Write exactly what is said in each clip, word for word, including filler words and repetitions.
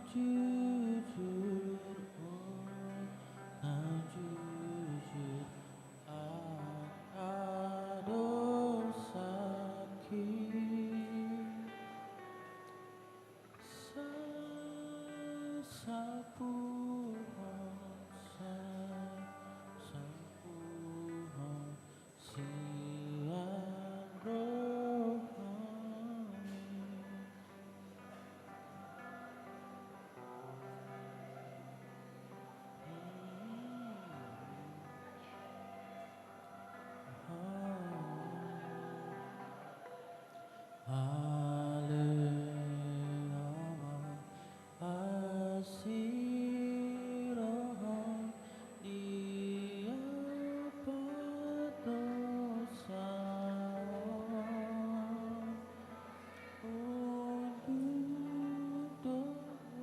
Jujur, oh, na jujur angka dosangki. Sa-, sampuhon, sa-, sampuhon sian rohami. Haleluya. Asi roham di ampang dosa. Unduk do rohangku.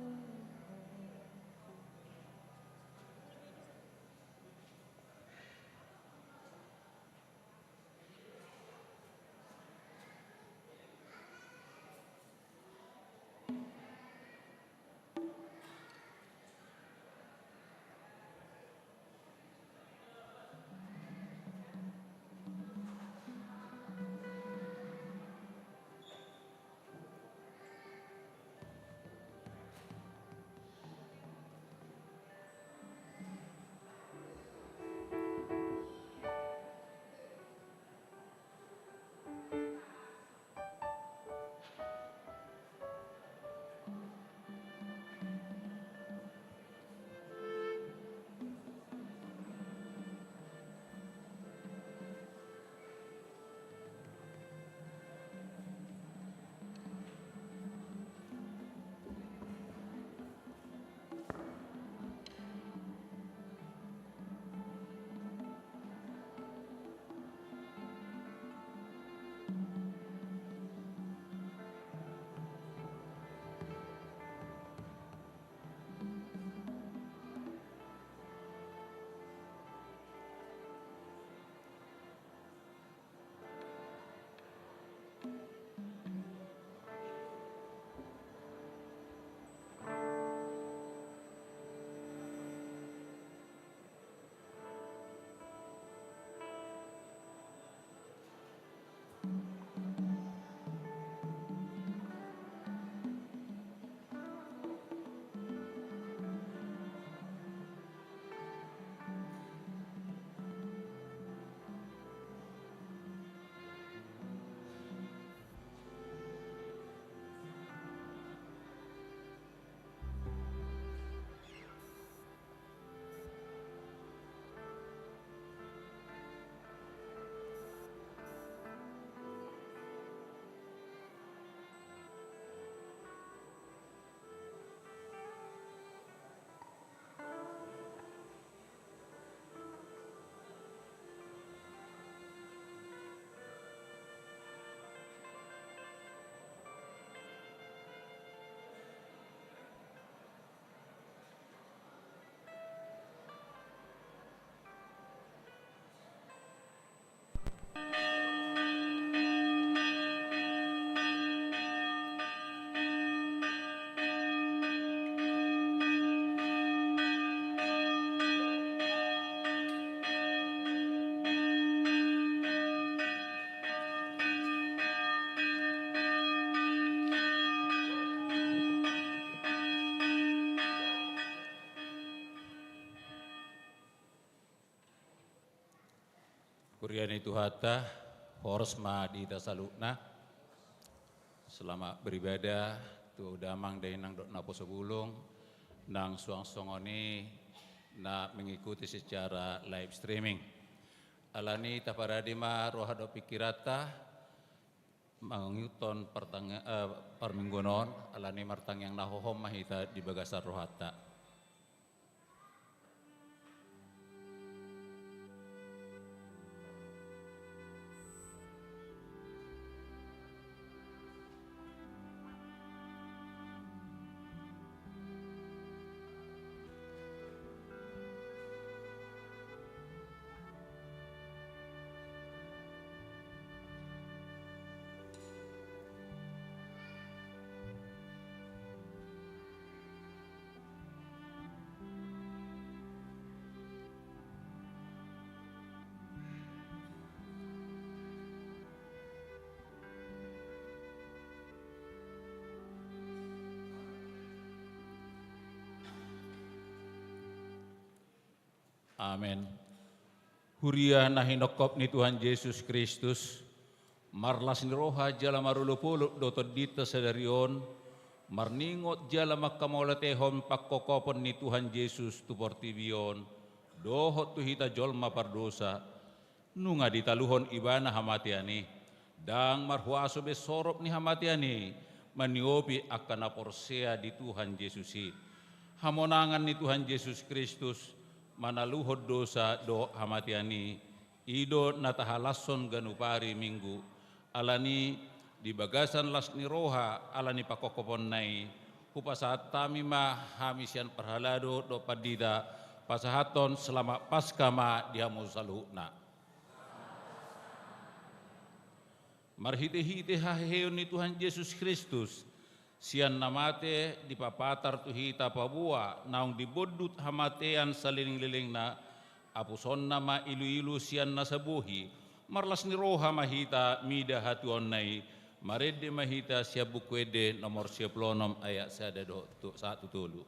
Huria ni Tuhanta, horas ma di hita saluhutna. Selamat beribadah tu damang dainang dohot naposo bulung nang suang songon i na mengikuti secara live streaming. Alani i taparade ma roha dohot pingkiranta mangihuthon partangi-, eh, parmingguon on, alani i martangiang na hohom ma hita di bagasan rohanta. Amen. Huria na hinophop ni Tuhan Jesus Kristus, marlas ni roha jala marolopolop do tondinta sadari on, marningot jala manghamauliatehon pangkophopon ni Tuhan Jesus tu portibi on, dohot tu hita jolma pardosa, nunga ditaluhon Ibana hamatean i, ndang marhuaso be sorop ni hamatean i maniopi angka na porsea di Tuhan Jesus i. Hamonangan ni Tuhan Jesus Kristus manaluhon dosa dohot hamatean i, i do na tahalashon ganup ari Minggu. Alani, di bagasan las ni roha ala ni pangkophoponna i, hupasahat hami ma hami sian parhalado dohot pandita, pasahathon Selamat Paskah ma di hamu saluhutna. Marhitehite haheheon ni Tuhan Jesus Kristus, sian na mate dipapatar tu hita paboa naung dibondut hamatean salelenglelengna, apusonna ma iluilu sian nasa bohi, marlas ni roha ma hita mida hatuaonna i, marende ma hita sian Buku Ende nomor sia pulu onom ayat sada dohot tu, sahat tu tolu.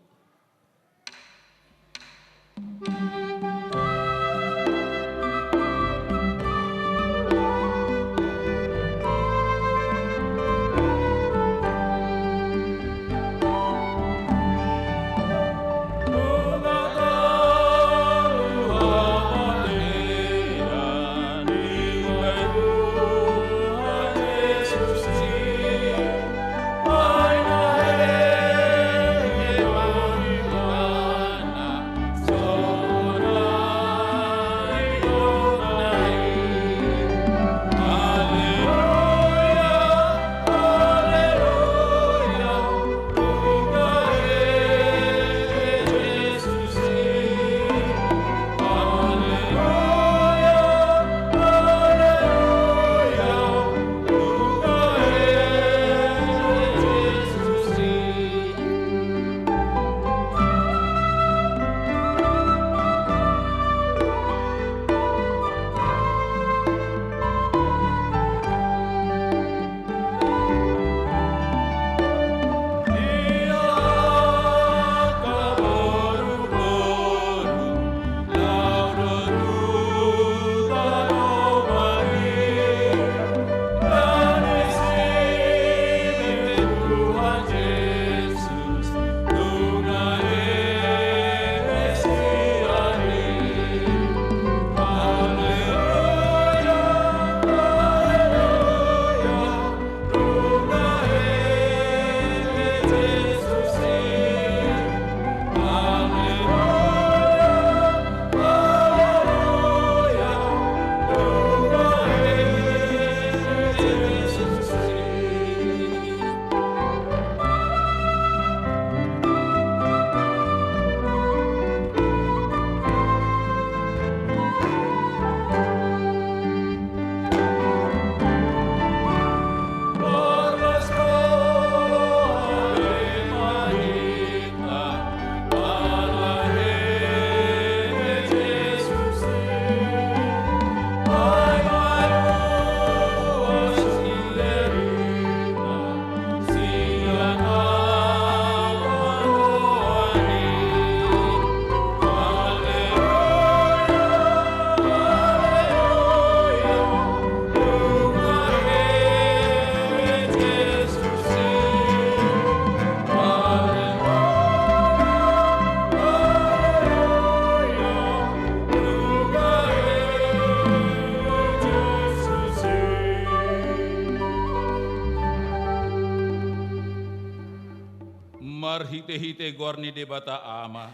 Marhitehite goar ni Debata Ama,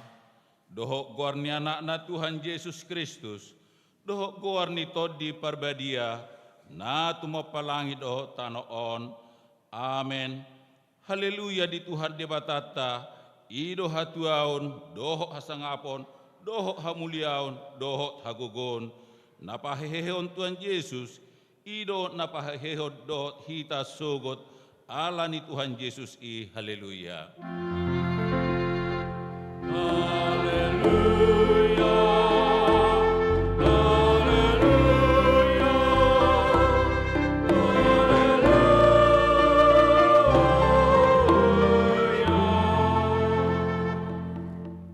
dohot goar ni Anakna Tuhan Jesus Kristus, dohot goar ni Tondi Parbadia, na tumompa langit dohot tano on. Amen. Haleluya di Tuhan Debatanta, i do hatuaon, dohot hasangapon, dohot hamuliaon, dohot hagogoon, na pahehehon Tuhan Jesus, i do na pahehehon dohot hita sogot, ala ni Tuhan Jesus i. Haleluya. Haleluya. Haleluya. Haleluya.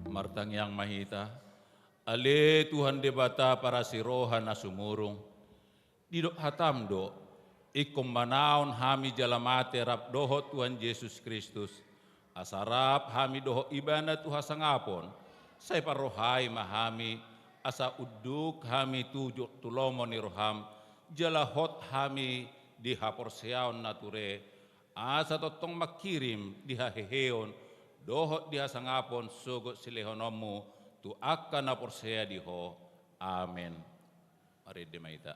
Martangiang ma hita. Ale Tuhan Debata parasi roha na sumurung. Didok hatam do, ingkon manaon hami jala mate rap dohot Tuhan Jesus Kristus, asa rap hami dohot Ibana tu hasangapon, sai parrohai ma hami, asa unduk hami tu jo-, tu lomo ni roham, jala hot hami di haporseaon na ture, asa tongtong mangkirim di haheheon, dohot di hasangapon sogot silehononmu tu angka na porsea di Ho. Amen. Marende ma hita.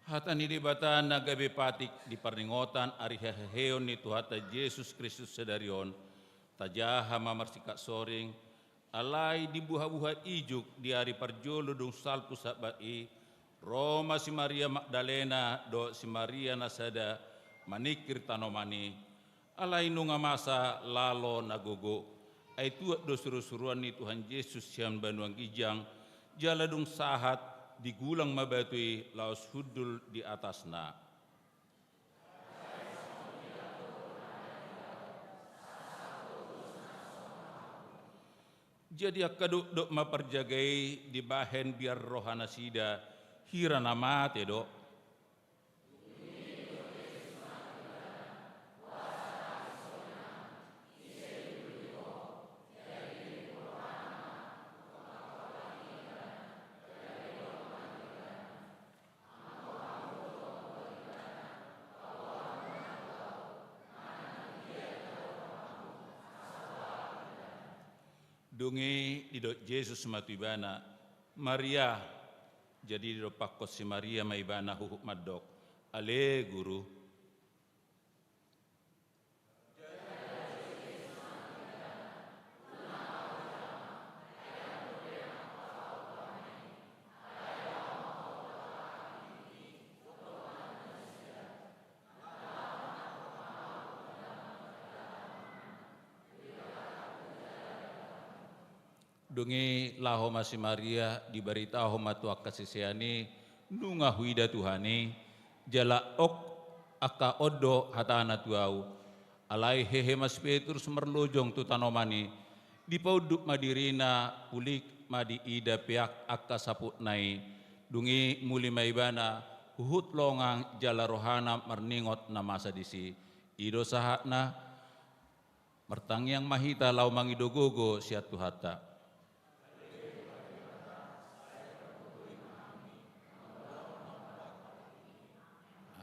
Hata ni Debata na gabe patik di parningotan ari haheheon ni Tuhanta Jesus Kristus sadari on, tajaha ma marsingkat soring, alai di buhabuha ijuk di ari parjolo dung salpu Sabat i, ro ma si Maria Magdalena dohot si Maria na sada maningkir tanoman i, alai nunga masa lalo na gogo, ai tuat do surusuruan ni Tuhan Jesus sian banua ginjang, jala dung sahat digulang ma batu i laos hundul di atasna. Jadi angka dokdok ma parjaga i dibahen biar rohanasida, hira na mate do. Dung i didok Jesus ma tu ibana, "Maria!" Jadi didompakkon si Maria ma ibana huhut mandok, "Ale, Guru." Dung i laho ma si Maria, dibaritahon ma tu angka sisean i, nunga huida Tuhan i, jala ong angka on do hatana tu ahu. Alai hehe ma si Petrus marlojong tu tanoman i, dipaunduk ma dirina, pulik ma diida peak angka saputna i. Dung i muli ma ibana, huhut longang jala rohana marningot na masa disi. I do sahatna. Martangiang ma hita laho mangido gogo sian Tuhanta.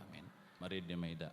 Amin. Marende ma hita.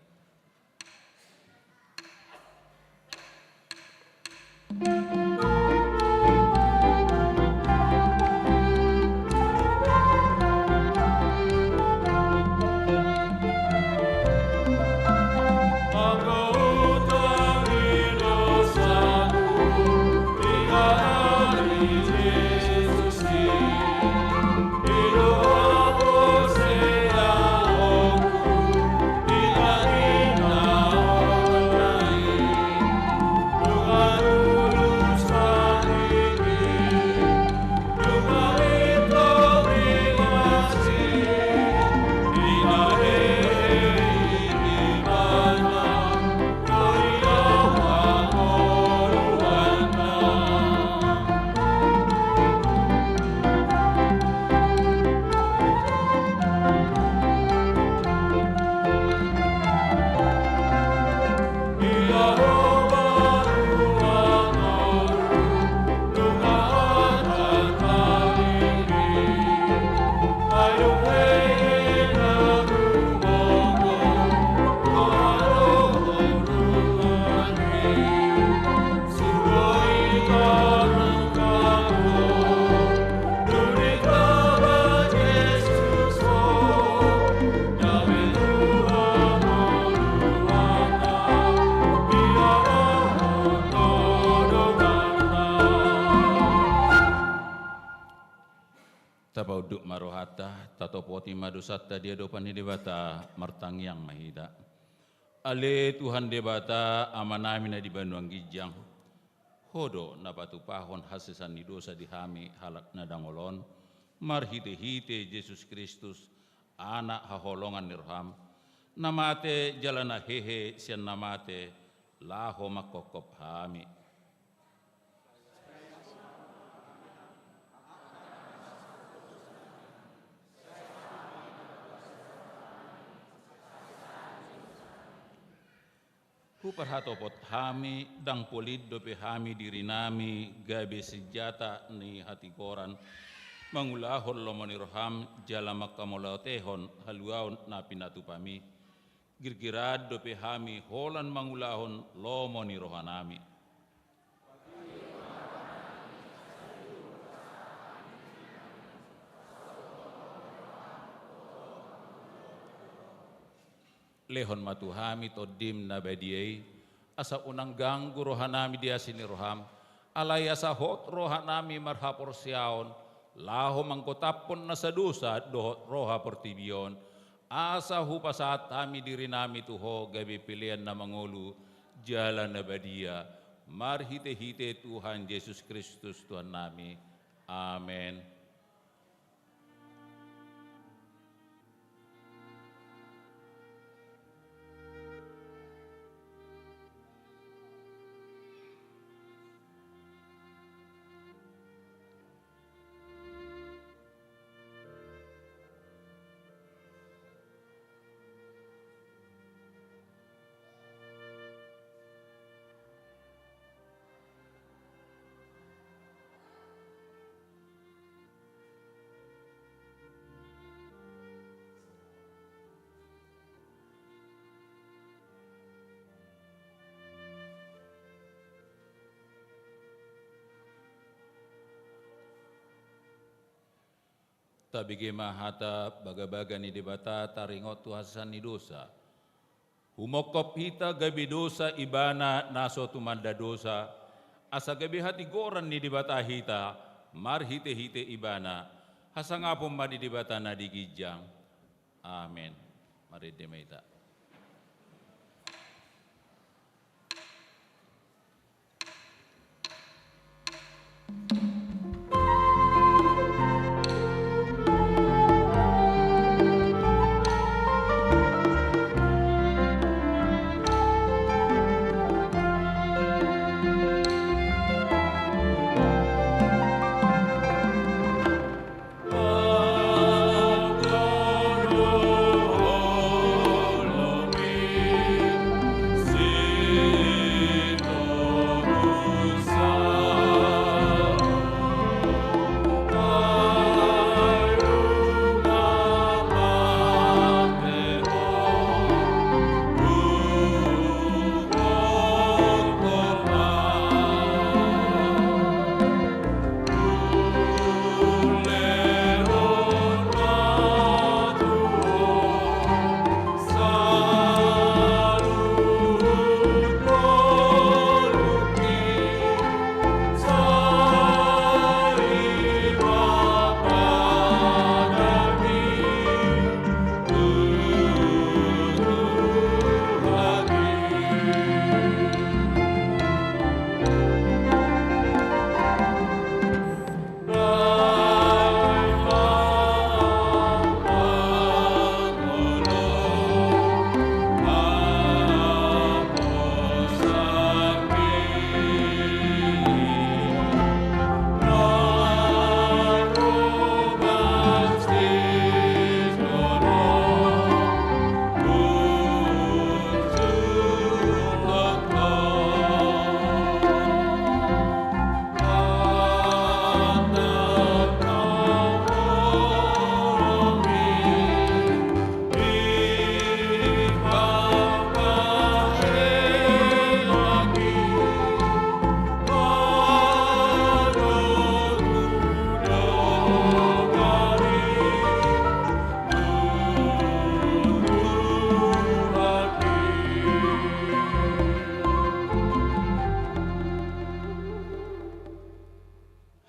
Tapaunduk ma rohanta, tatopoti ma dosanta di adopan ni Debata, martangiang ma hita. Ale Tuhan Debata, Amanami na di banua ginjang, Ho do na patupahon hasesaan ni dosa di hami halak na dangol on, marhitehite Jesus Kristus, Anak haholongan ni roham, na mate jala na hehe sian na mate, laho manghophop hami. Huparhatopot hami, ndang polin dope hami dirinami gabe sinjata ni hatigoran, mangulahon lomo ni roham jala mangkamulaotehon haluaon na pinatupami. Girgiran dope hami holan mangulahon lomo ni rohanami. Lehon ma tu hami Tondim na badia i, asa unang ganggu rohanami di asi ni roham, alai asa hot rohanami marhaporseaon, laho manggotaphon nasa dosa dohot roha portibi on, asa hupasahat hami dirinami tu Ho gabe pelean na mangolu jala na badia, marhitehite Tuhan Jesus Kristus Tuhannami. Amen. Tabege ma hata bagabaga ni Debata taringot tu hasesaan ni dosa. Humongkop hita gabe dosa Ibana na so tumanda dosa, asa gabe hatigoran ni Debata hita marhitehite Ibana. Hasangapon ma di Debata na di ginjang. Amen. Marende ma hita.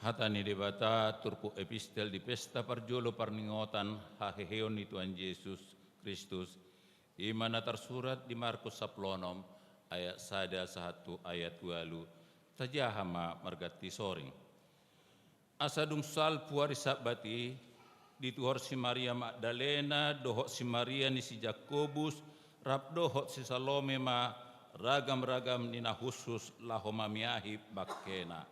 Hata ni Debata turpuk epistel di pesta parjolo parningotan haheheon ni Tuhan Jesus Kristus, i ma na tarsurat di Markus sampulu onom ayat sada sahat tu ayat ualu. Tajaha ma marganti soring. Asa dung salpu ari Sabat i, dituhor si Maria Magdalena dohot si Maria ni si Jakobus rap dohot si Salome ma ragam-ragam ni na hushus laho mamiahi bangkena.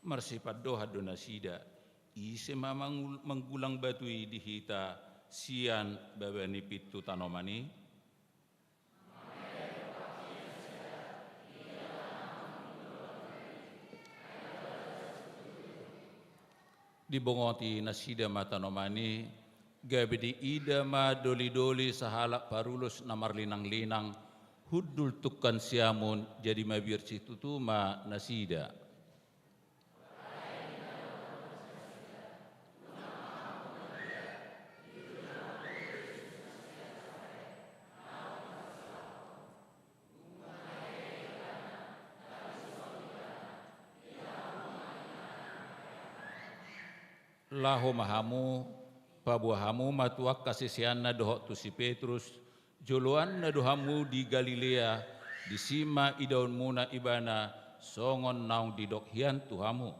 Marsipandohan do nasida, ise ma mangul-, manggulang batu i di hita sian baba ni pintu tanoman i? Dibongoti nasida ma tanoman i, gabe diida ma doli-doli sahalak parulos na marlinang-linang, hundul tungkan siamun, jadi mabiar situtu ma nasida. Laho ma hamu, paboa hamu ma tu angka siseanna dohot tu si Petrus, joloanna do hamu di Galilea, disi ma idaonmuna ibana, songon naung didok hian tu hamu.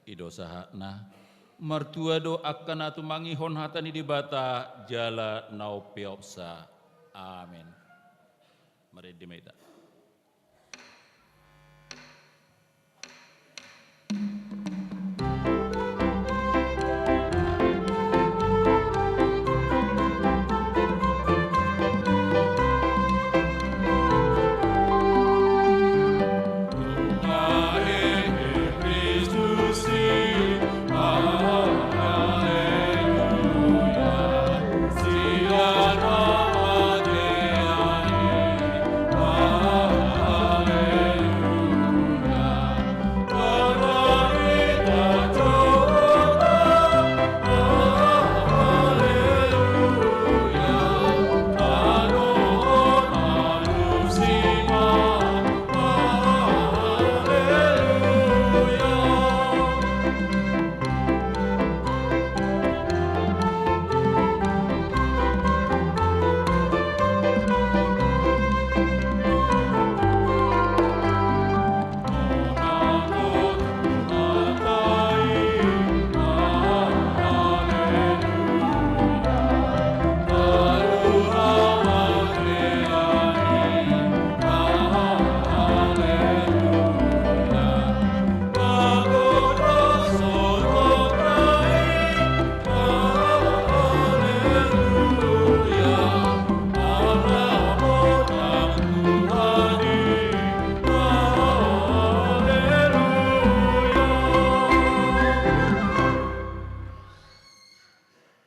I do sahatna. Martua do angka na tumangihon hata ni Debata jala na umpeopsa. Amen. Marende ma hita.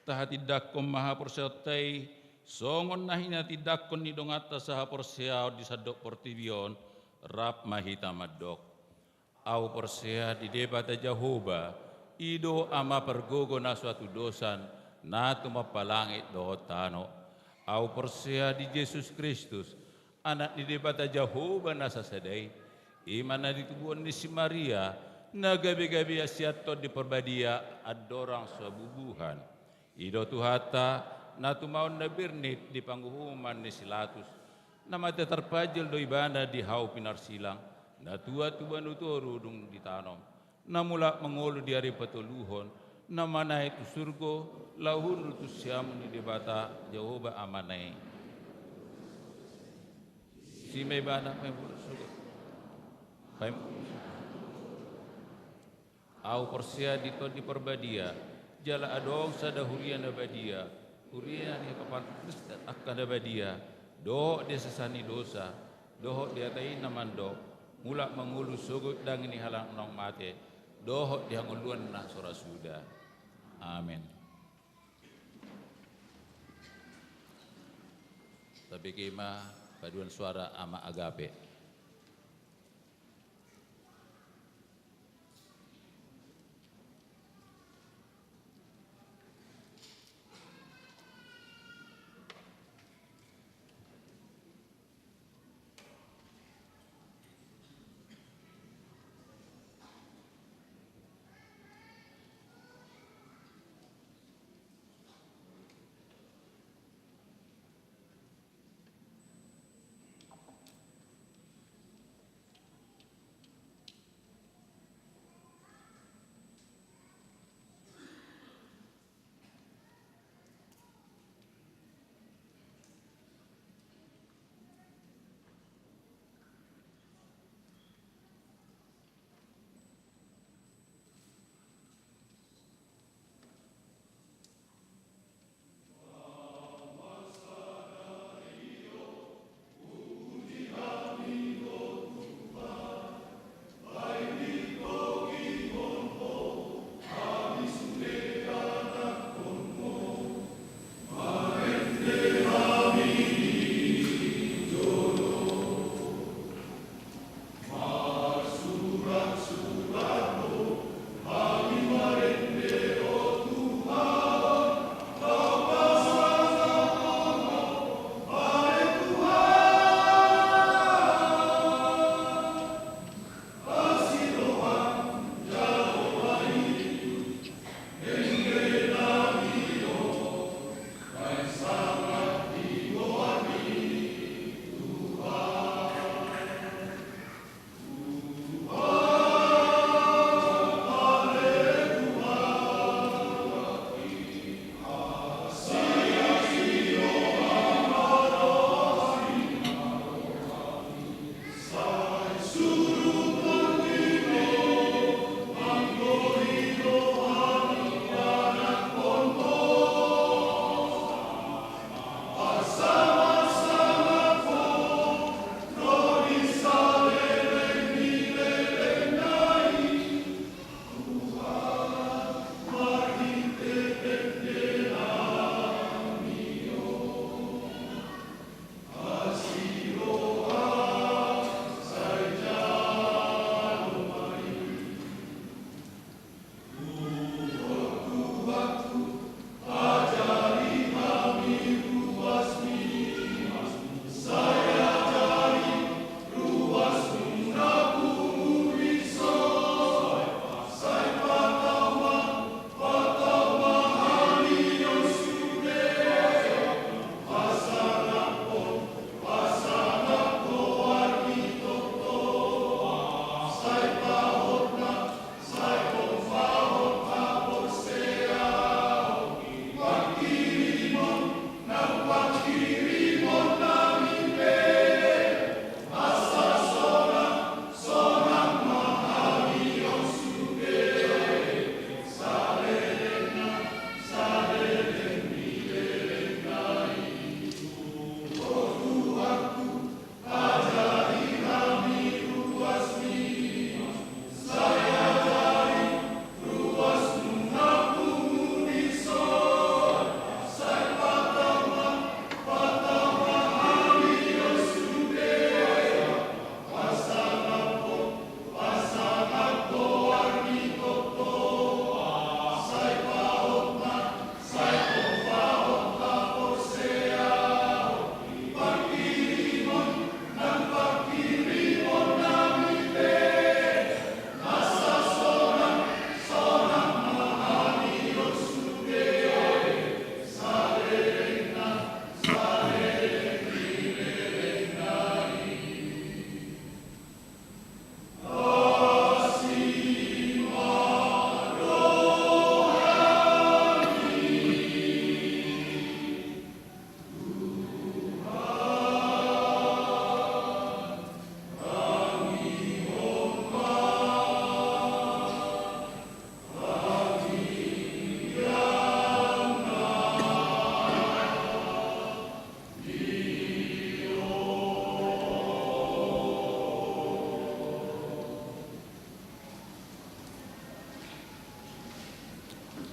Tahatindangkon ma haporseaonta i, songon na hinatindangkon ni donganta sahaporseaon di sandok portibi on, rap ma hita mandok. Ahu porsea di Debata Jahowa, i do Ama pargogo na so hatudosan, na tumompa langit dohot tano. Ahu porsea di Jesus Kristus, Anak ni Debata Jahowa na sasada i, i ma na ditubuhon ni si Maria, na gabe-gabe ia sian Tondi Parbadia, andorang so bubuhan. I do Tuhanta, na tumaon na bernit di panguhuman ni si Latus, na mate tarpanjil do ibana di hau pinarsilang, na tua tubu ni toru dung ditanom, na mulak mangolu di ari patoluhon, na manaek tu surgo, laho hundul tu siamun ni Debata Jahowa Amana i. Disi ma ibana paimul surgo. Paim- Ahu porsea di Tondi Parbadia, jala adong sada huria na badia, huria ni angka parkristen angka na badia, dohot di hasesaan ni dosa, dohot di hata i na mandok, mulak mangolu sogot daging ni halak naung mate, dohot di hangoluan na so ra suda. Amen. Tabege ma paduan suara Ama Agape.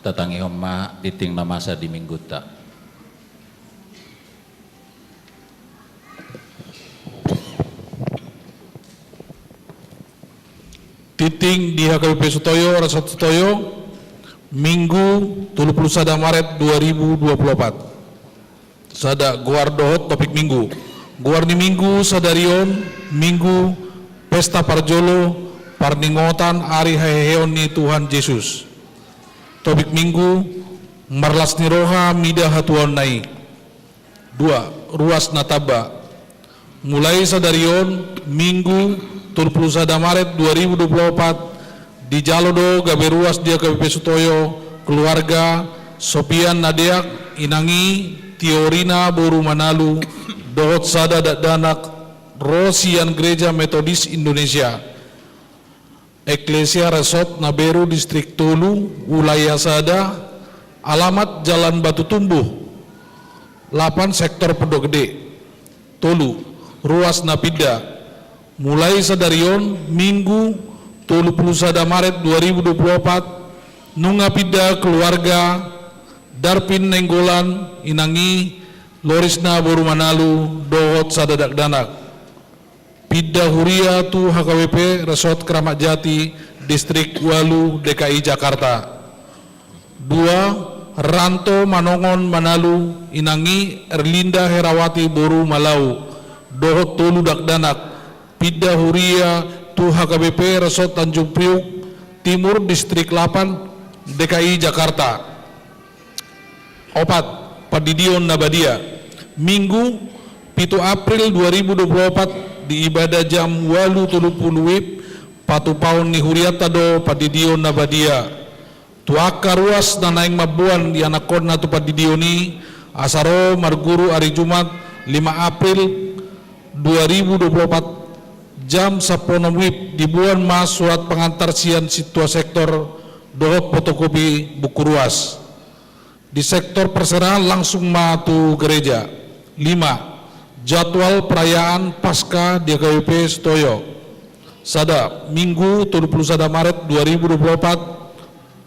Tatangihon ma tingting na masa di Minggunta. Meeting di H K B P Sutoyo, Resort Sutoyo, Minggu tolu pulu sada Maret dua ribu dua pulu opat. Sada, goar dohot topik Minggu. Goar ni Minggu sadari on, Minggu, pesta parjolo parningotan ari haheheon ni Tuhan Jesus. Topik Minggu, marlas ni roha mida hatuaonna i. Dua, ruas na tamba. Mulai sadari on, Minggu tolu pulu sada Maret dua ribu dua pulu opat, dijalo do gabe ruas di H K B P Sutoyo keluarga Sopian Nadeak, inang i Tiorina boru Manalu, dohot sada dakdanak, ro sian Gereja Metodis Indonesia, Eklesia Resort Naberu, Distrik tolu, Wilayah sada, alamat Jalan Batu Tumbuh, lapan, Sektor Pondok Gede. Tolu, ruas na pinda. Mulai sadari on, Minggu tolu pulu sada Maret dua ribu dua pulu opat, nunga pinda keluarga Darpin Nainggolan, inang i Lorisna boru Manalu, dohot sada dakdanak. Pinda huria tu H K B P Resort Keramat Jati, Distrik ualu, D K I Jakarta. Dua, Ranto Manongon Manalu, inang i Erlinda Herawati boru Malau, dohot tolu dakdanak, pinda huria tu H K B P Resort Tanjung Priuk Timur, Distrik lapan, D K I Jakarta. Opat, pandidion na badia. Minggu pitu April dua ribu dua pulu opat, di ibadah jam ualu tolu pulu WIB, patupaon ni hurianta do pandidion na badia. Tu angka ruas na naeng mamboan ianakhonna tu pandidion i, asa ro marguru ari Jumat lima April dua ribu dua pulu opat, jam sampulu onom WIB, diboan ma surat pengantar sian sintua sektor dohot fotokopi buku ruas. Di sektor perserahan langsung ma tu gereja. Lima, jadwal perayaan Paskah di H K B P Sutoyo. Sada, Minggu tolu pulu sada Maret dua ribu dua pulu opat,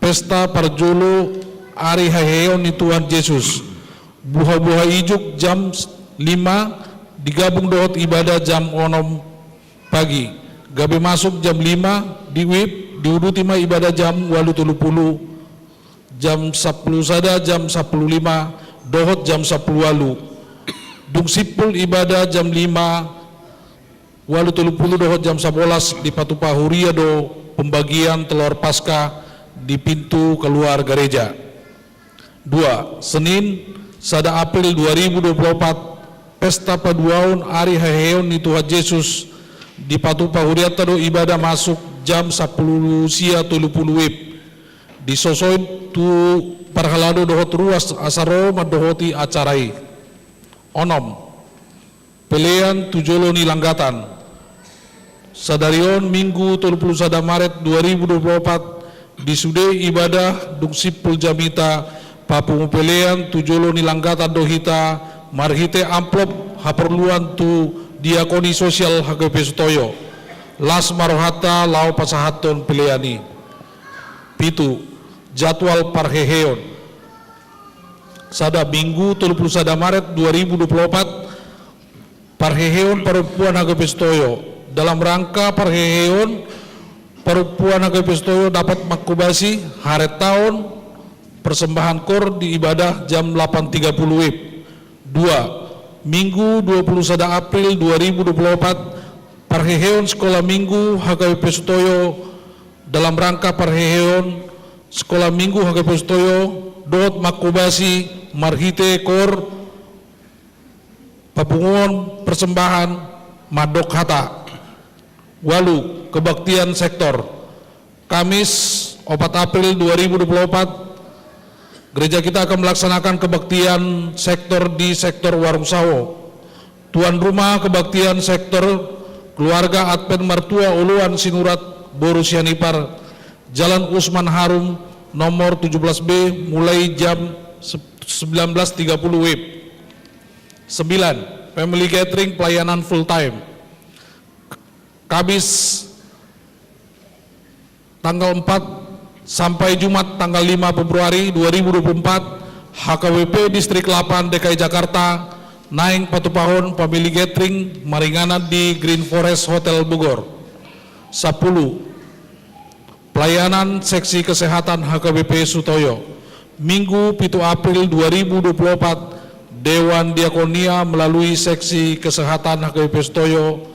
pesta parjolo ari haheheon ni Tuhan Jesus. Buhabuha ijuk jam lima, digabung dohot ibadah jam onom pagi. Gabe masuk jam lima di WIB, diuduti ma ibadah jam ualu tolu pulu, jam sampulu sada, jam sampulu lima, dohot jam sampulu ualu. Dung simpul ibadah jam lima, ualu tolu pulu dohot jam sabolas, dipatupa huria do pembagian telor Paskah di pintu keluar gereja. Dua, Senin, sada April dua ribu dua pulu opat, pesta paduahon ari haheheon ni Tuhan Jesus, dipatupa hurianta do ibadah masuk jam sampulu sia tolu pulu WIB. Disosoi tu parhalado dohot ruas asa ro mandohoti acara i. Onom, pelean tu jolo ni langgatan. Sadari on, Minggu tolu pulu sada Maret dua ribu dua pulu opat, di sude ibadah dung simpul jamita, papungu pelean tu jolo ni langgatan do hita marhite amplop haporluan tu diakoni sosial H K B P Sutoyo. Las ma rohanta laho pasahathon pelean i. Pitu, jadwal parheheon. Sada, Minggu tolu pulu sada Maret dua ribu dua pulu opat, parheheon parompuan H K B P Sutoyo. Dalam rangka parheheon parompuan H K B P Sutoyo dapat manghobasi harentaon persembahan koor di ibadah jam lapan tiga puluh WIB. Dua, Minggu dua pulu sada April dua ribu dua pulu opat, parheheon sekolah minggu H K B P Sutoyo. Dalam rangka parheheon sekolah minggu H K B P Sutoyo dohot manghobasi marhite koor, papunguon persembahan mandok hata. Ualu, kebaktian sektor. Kamis, opat April dua ribu dua puluh opat, gereja kita akan melaksanakan kebaktian sektor di sektor Warung Sawo. Tuan rumah kebaktian sektor keluarga Advent Mertua Oloan Sinurat, boru Sianipar, Jalan Usman Harum, nomor tujuh belas B, mulai jam se-, sembilan belas tiga puluh WIB. Sembilan, family gathering pelayanan full time. Kamis tanggal empat sampai Jumat tanggal lima Februari dua ribu dua puluh empat, H K B P Distrik lapan D K I Jakarta naeng patupahon family gathering maringanan di Green Forest Hotel Bogor. Sapuluh, Pelayanan Seksi Kesehatan H K B P Sutoyo. Minggu pitu April dua ribu dua puluh empat, Dewan Diakonia melalui Seksi Kesehatan H K B P Sutoyo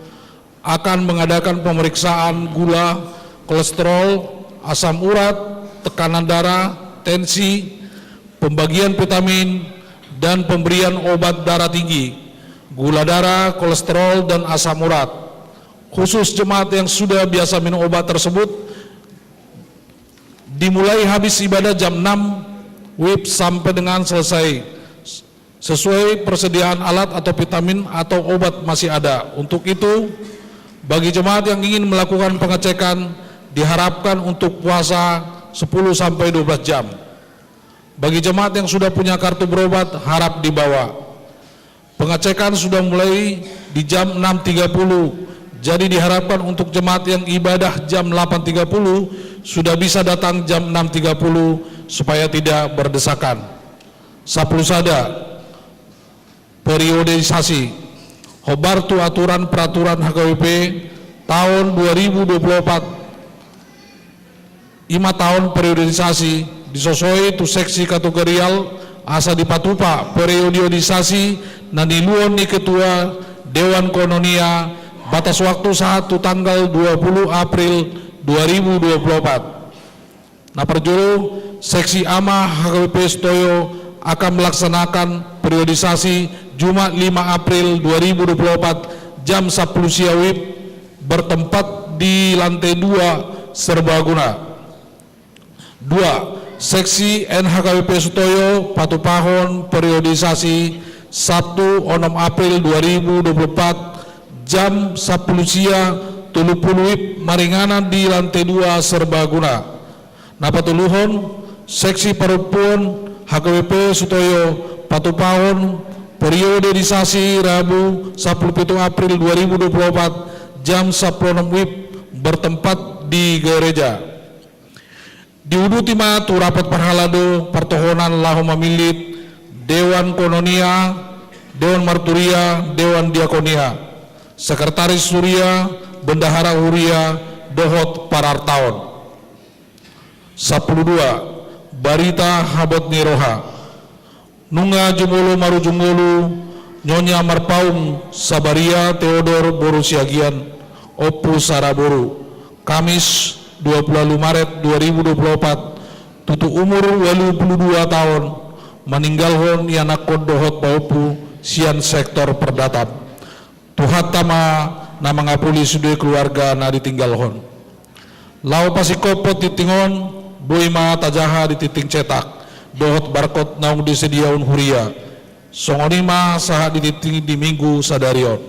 akan mengadakan pemeriksaan gula, kolesterol, asam urat, tekanan darah, tensi, pembagian vitamin, dan pemberian obat darah tinggi, gula darah, kolesterol, dan asam urat. Khusus jemaat yang sudah biasa minum obat tersebut, dimulai habis ibadah jam enam W I B sampai dengan selesai, sesuai persediaan alat atau vitamin atau obat masih ada. Untuk itu, bagi jemaat yang ingin melakukan pengecekan, diharapkan untuk puasa sepuluh sampai dua belas jam. Bagi jemaat yang sudah punya kartu berobat, harap dibawa. Pengecekan sudah mulai di jam enam tiga puluh, jadi diharapkan untuk jemaat yang ibadah jam delapan tiga puluh sudah bisa datang jam enam tiga puluh supaya tidak berdesakan. Sampulu sada, periodisasi. Hombar tu aturan peraturan H K B P taon dua ribu dua puluh empat, i ma taon periodisasi, disosoi tu seksi kategorial, asa dipatupa periodisasi na niuluhon ni Ketua Dewan Koinonia, batas waktu sahat tu tanggal dua puluh April dua ribu dua puluh empat. Na parjolo, seksi A M A H K B P Sutoyo akan melaksanakan periodisasi Jumat lima April dua ribu dua puluh empat jam sampulu sia W I B, bertempat di lantai dua serbaguna. Dua, seksi N H K B P Sutoyo patupahon periodisasi Sabtu onom April dua ribu dua puluh empat jam sampulu sia tolu pulu W I B maringanan di lantai dua serbaguna. Na patoluhon, seksi parompuon H K B P Sutoyo patupahon periodisasi Rabu sampulu pitu April dua ribu dua puluh empat jam sampulu onom W I B bertempat di gereja. Diuduti ma tu rapat parhalado partohonan laho mamillit Dewan Koinonia, Dewan Marturia, Dewan Diakonia, Sekretaris Huria, Bendahara Huria, dohot parartaon. Sampulu dua, barita habot ni roha. Nunga jumolo marujung ngolu Nyonya Marpaung Sabaria Theodor boru Siagian, Ompu Saraboru, Kamis dua puluh ualu Maret dua ribu dua puluh empat, tutu umur ualu pulu dua taon, maninggalhon ianakhon dohot pahompu sian sektor Perdata. Tuhanta ma na mangapuli sude keluarga na ditinggalhon. Laho pasingkophon tingting on, boi ma tajaha di tingting cetak dohot barkot naung disediahon huria. Songon i ma sahat di tingting di Minggu sadari on.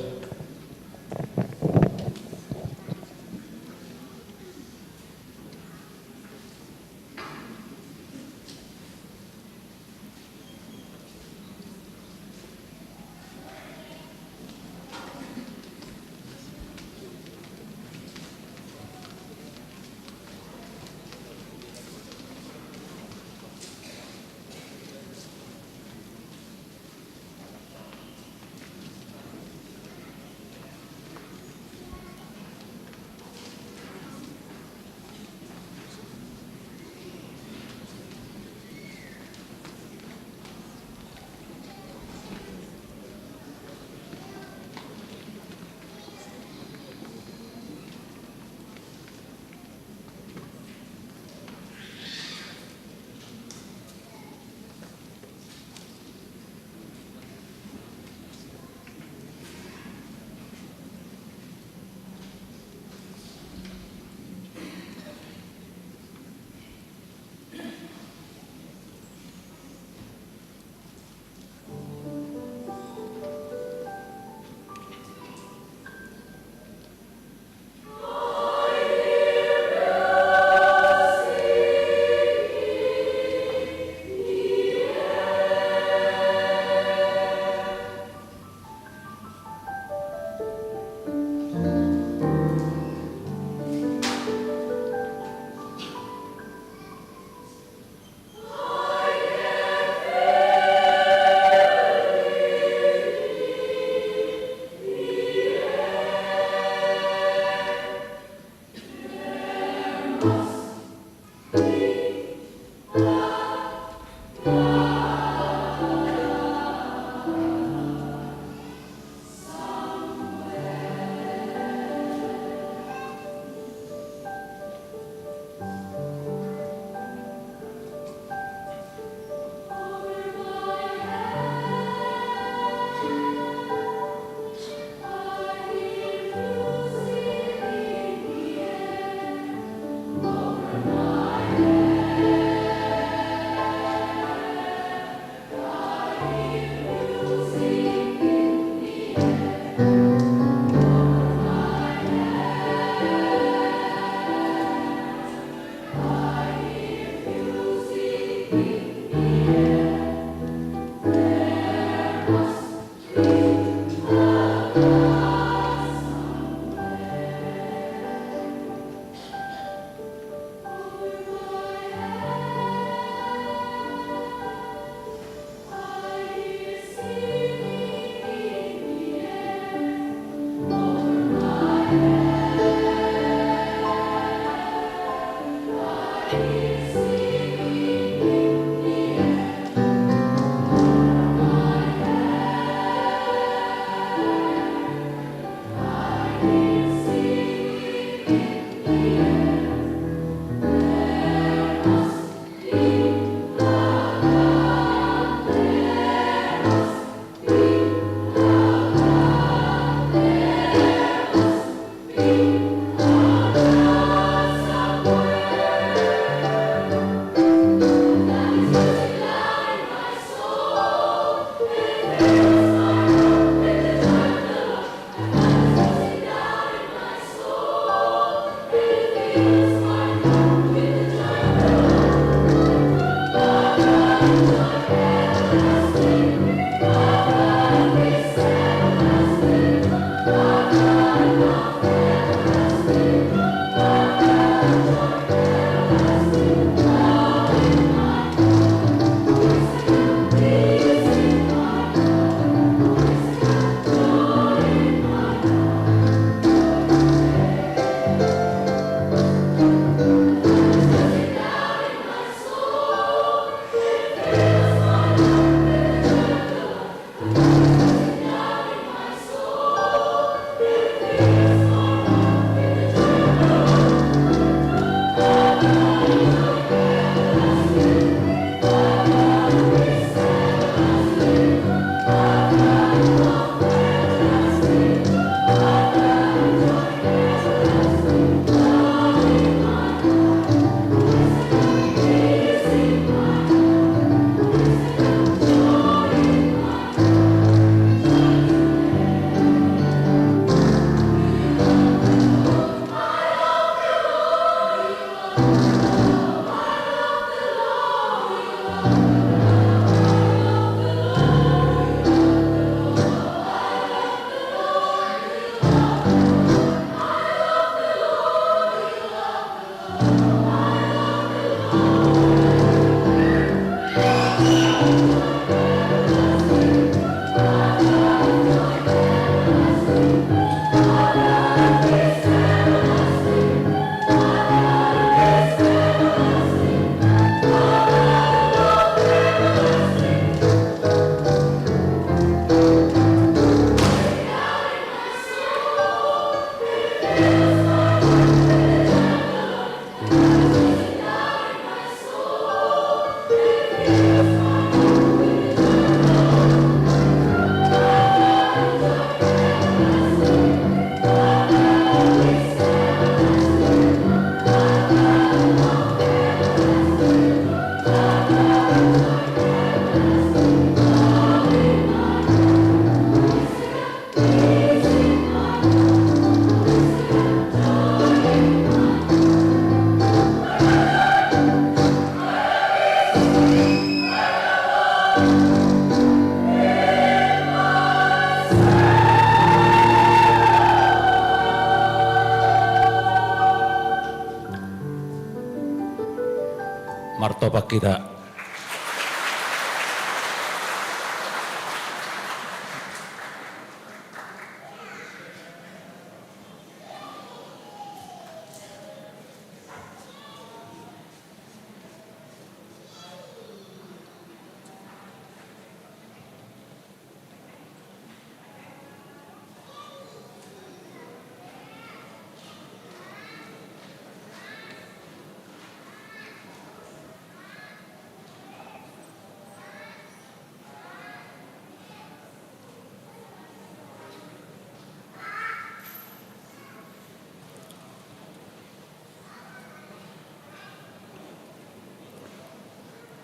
Kita.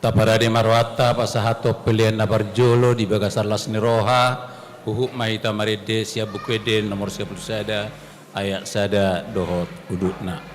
Taparade ma rohanta pasahathon pelean na parjolo di bagasan las ni roha. Huhut ma hita marende sian Buku Ende nomor sia pulu sada, ayat sada dohot udutna.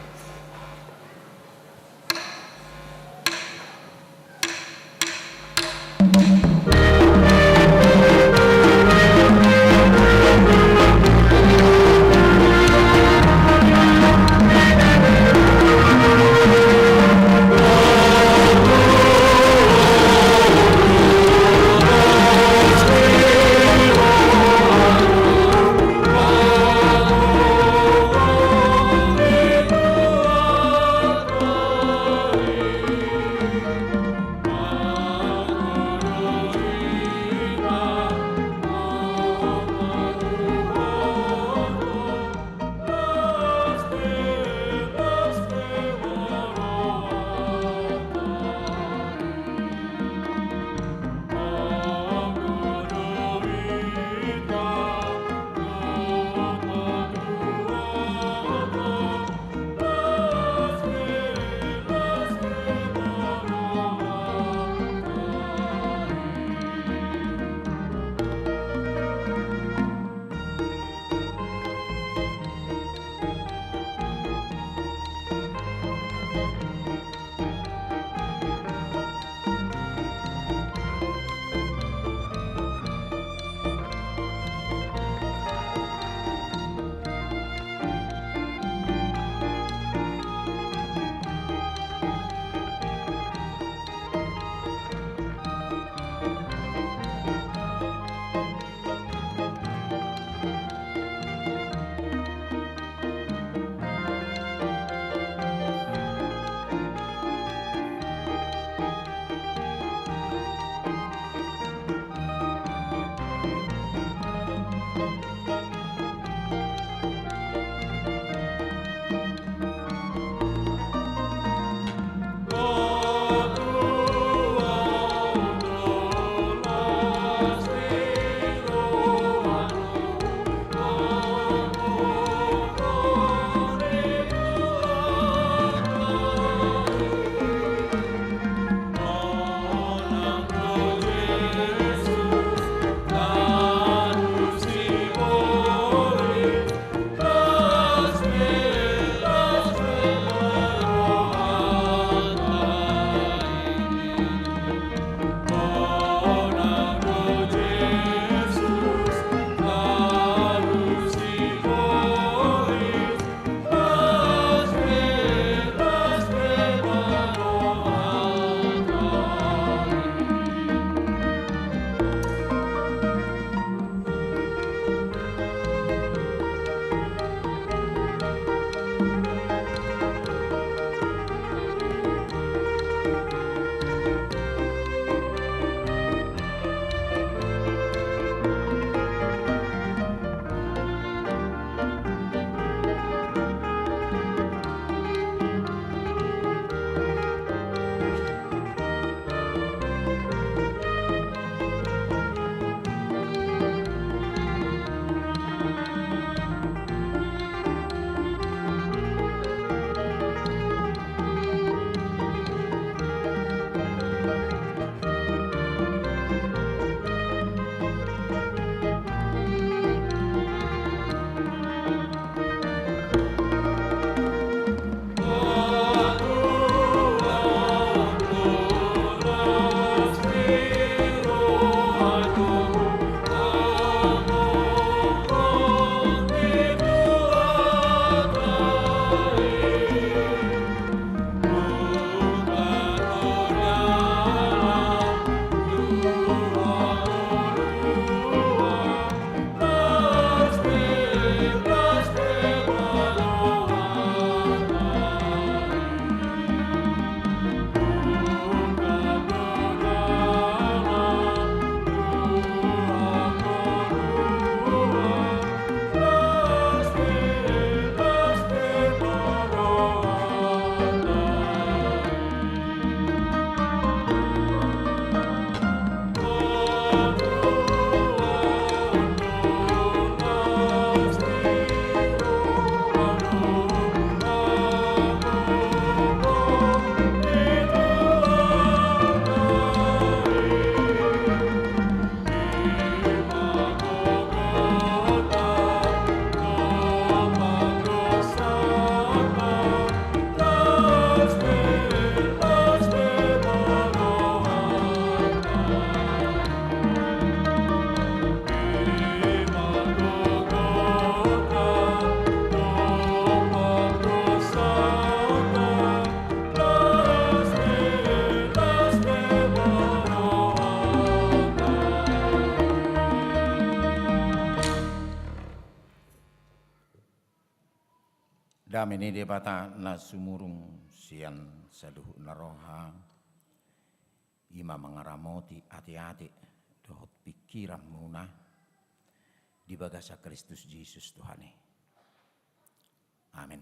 Dame ni Debata na sumurung sian saluhutna roha, i ma mangaramoti ateate dohot pingkiranmuna di bagasan Kristus Jesus Tuhan i. Amen.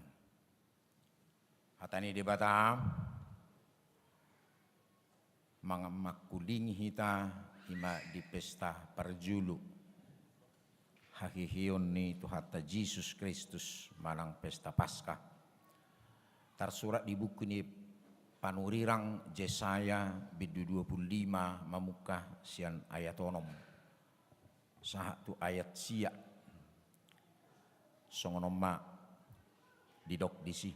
Hata ni Debata mangkulingi hita, i ma di pesta parjolo haheheon ni Tuhanta Jesus Kristus manang pesta Paskah. Tarsurat di buku ni panurirang Jesaya bindu dua pulu lima mamungka sian ayat onom sahat tu ayat sia. Songon on ma didok disi.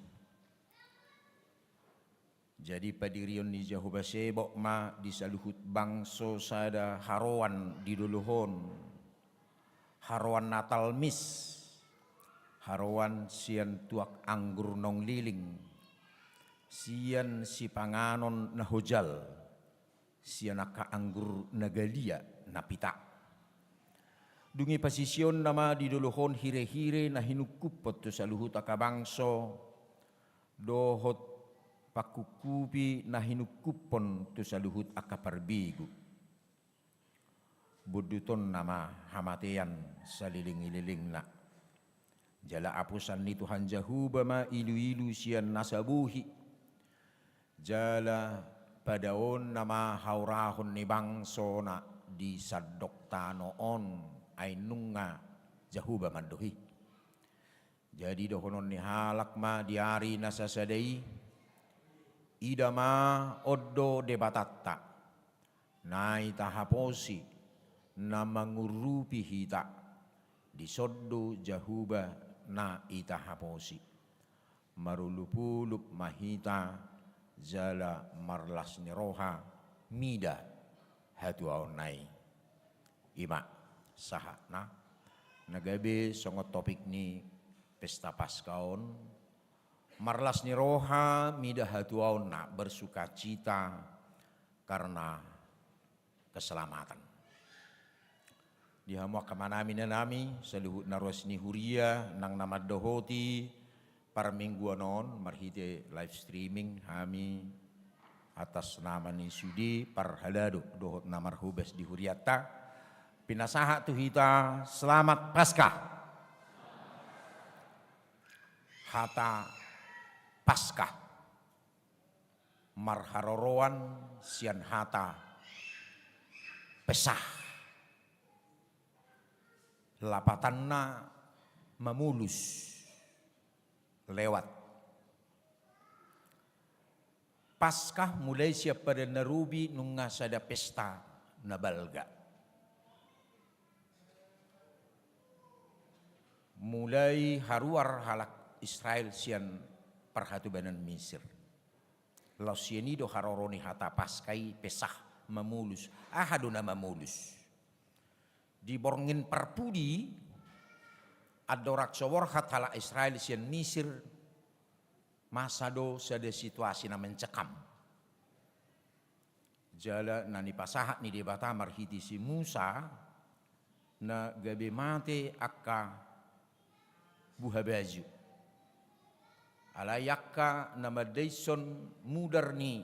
Jadi padirion ni Jahowa Sebot ma di saluhut bangso sada haroan di dolok on, haroan na talmis, haroan sian tuak anggur na ung liling, sian sipanganon na hojal, sian angka anggur na galia na pita. Dung i pasiseonna ma di dolok on hirehire na hinungkuphon tu saluhut angka bangso, dohot pangkungkupi na hinungkuphon tu saluhut angka parbegu. Bondutonna ma hamatean saleleng ni lelengna. Jala apusan ni Tuhan Jahowa ma iluilu sian nasa bohi. Jala padaonna ma haurahon ni bangsona di sandok tano on, ai nunga Jahowa mandok i. Jadi dohonon ni halak ma di ari na sasada i, ida ma, on do Debatanta, na ita haposi, na mangurupi hita, dison do Jahowa na ita haposi. Marolopolop ma hita jala marlas ni roha mida hatuaonna i. I ma sahatna na gabe songon topik ni pesta Paskah on, marlas ni roha mida hatuaonna, bersukacita karena keselamatan. Di hamu angka amanami, inanami, saluhut na ruas ni huria nang na mandohoti parmingguan on marhite live streaming, hami atas nama ni sude parhalado dohot na marhobas di hurianta, pinasahat tu hita selamat Paskah. Hata Paskah marharoroan sian hata Pesah. Lapatanna mamolus, lewat. Paskah mulai sian Padan na Robi nunga sada pesta na balga. Mulai haruar halak Israel sian parhatobanan Misir. Laos sian i do haroro ni hata Paskah i, Pesah, mamolus. Aha do na mamolus? Di borngin parpudi, andorang so borhat halak Israel sian Misir, masa do sada situasi na mencekam. Jala na nipasahat ni Debata marhite si Musa, na gabe mate angka buhabaju. Alai angka na mandaishon mudar ni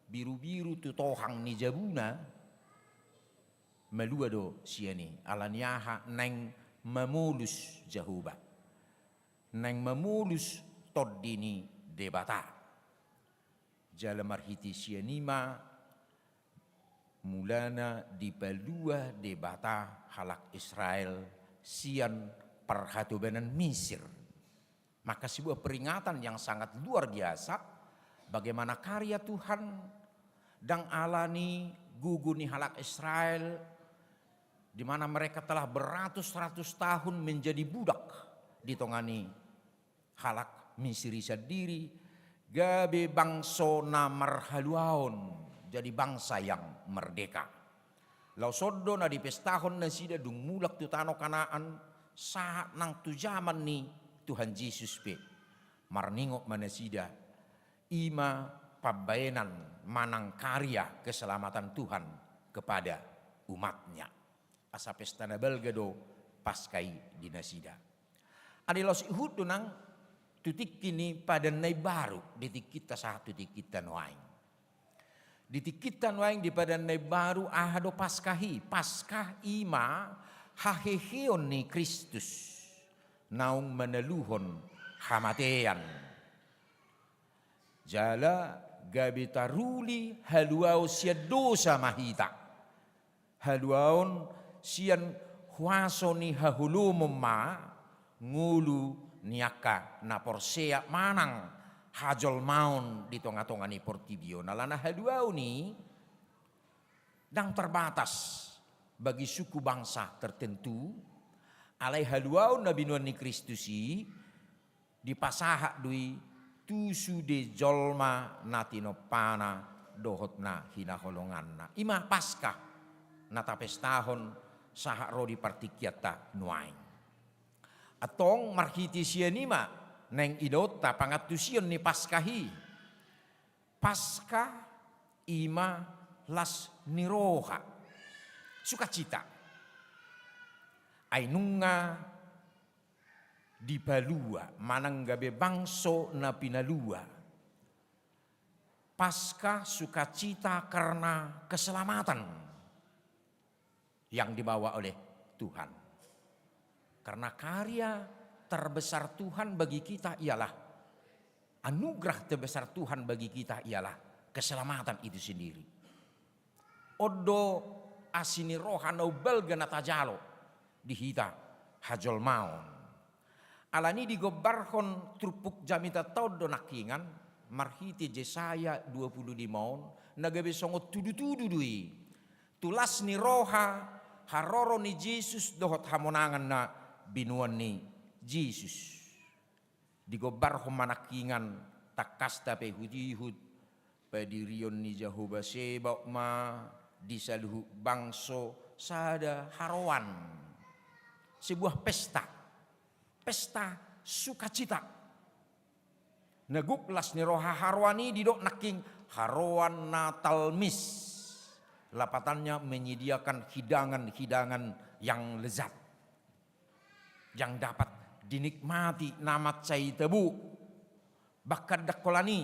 birubiru tu tohang ni jabuna, malua do sian i, ala ni aha? Naeng mamolus Jahowa, naeng mamolus tondi ni Debata. Jala marhite sian i ma mulana dipalua Debata halak Israel sian parhatobanan Misir. Maka sebuah peringatan yang sangat luar biasa, bagaimana karya Tuhan, ndang ala ni gogo ni halak Israel, di mana mereka telah beratus-ratus tahun menjadi budak di tonga ni halak Misir i sandiri, gabe bangso na marhaluaon, jadi bangsa yang merdeka. Laos on do na dipestahon nasida dung mulak tu tano Kanaan, sahat nang tu jaman ni Tuhan Jesus pe. Marningot ma nasida, i ma pambaenan manang karya keselamatan Tuhan kepada umat-Nya. Asa pesta na balga do Paskah i di nasida. Alai laos ihut do nang tu tingki ni Padan na Imbaru, di tingkinta sahat tu tingkinta nuaeng. Di tingkinta nuaeng di Padan na Imbaru, aha do Paskah i? Paskah i ma haheheon ni Kristus naung manaluhon hamatean. Jala gabe taruli haluaon sian dosa ma hita. Haluaon sian huaso ni haholomon ma ngolu ni angka na porsea manang hajolmaon di tonga-tonga ni portibi on. Alana haluaon i ndang terbatas bagi suku bangsa tertentu, alai haluaon na binoan ni Kristus i dipasahat do i tu sude jolma na tinompana dohot na hinaholonganna. I ma Paskah na tapestahon sahat ro di partingkianta nuaeng. Antong marhite sian i ma naeng idaonta pangantusion ni Paskah i. Paskah i ma las ni roha, sukacita. Ai nunga dipalua manang gabe bangso na pinalua. Paskah sukacita karena keselamatan yang dibawa oleh Tuhan. Karena karya terbesar Tuhan bagi kita ialah, anugerah terbesar Tuhan bagi kita ialah keselamatan itu sendiri. On do asi ni roha na umbalga na tajalo di hita hajolmaon. Alani digombarhon turpuk jamitanta on do nangkingan, marhite Jesaya dua pulu lima on, na gabe songon tudu-tudu do i tu las ni roha, haroro ni Jesus dohot hamonangan na binoan ni Jesus. Digombarhon ma nangkingan tangkas tapaihut-ihut, padirion ni Jahowa Sebaot ma di saluhut bangso sada haroan. Sebuah pesta. Pesta sukacita. Na gok las ni roha haroan i didok nangkin haroan na talmis. Lapatannya menyediakan hidangan-hidangan yang lezat, yang dapat dinikmati na mansai tabo. Bahkan ndang holan i,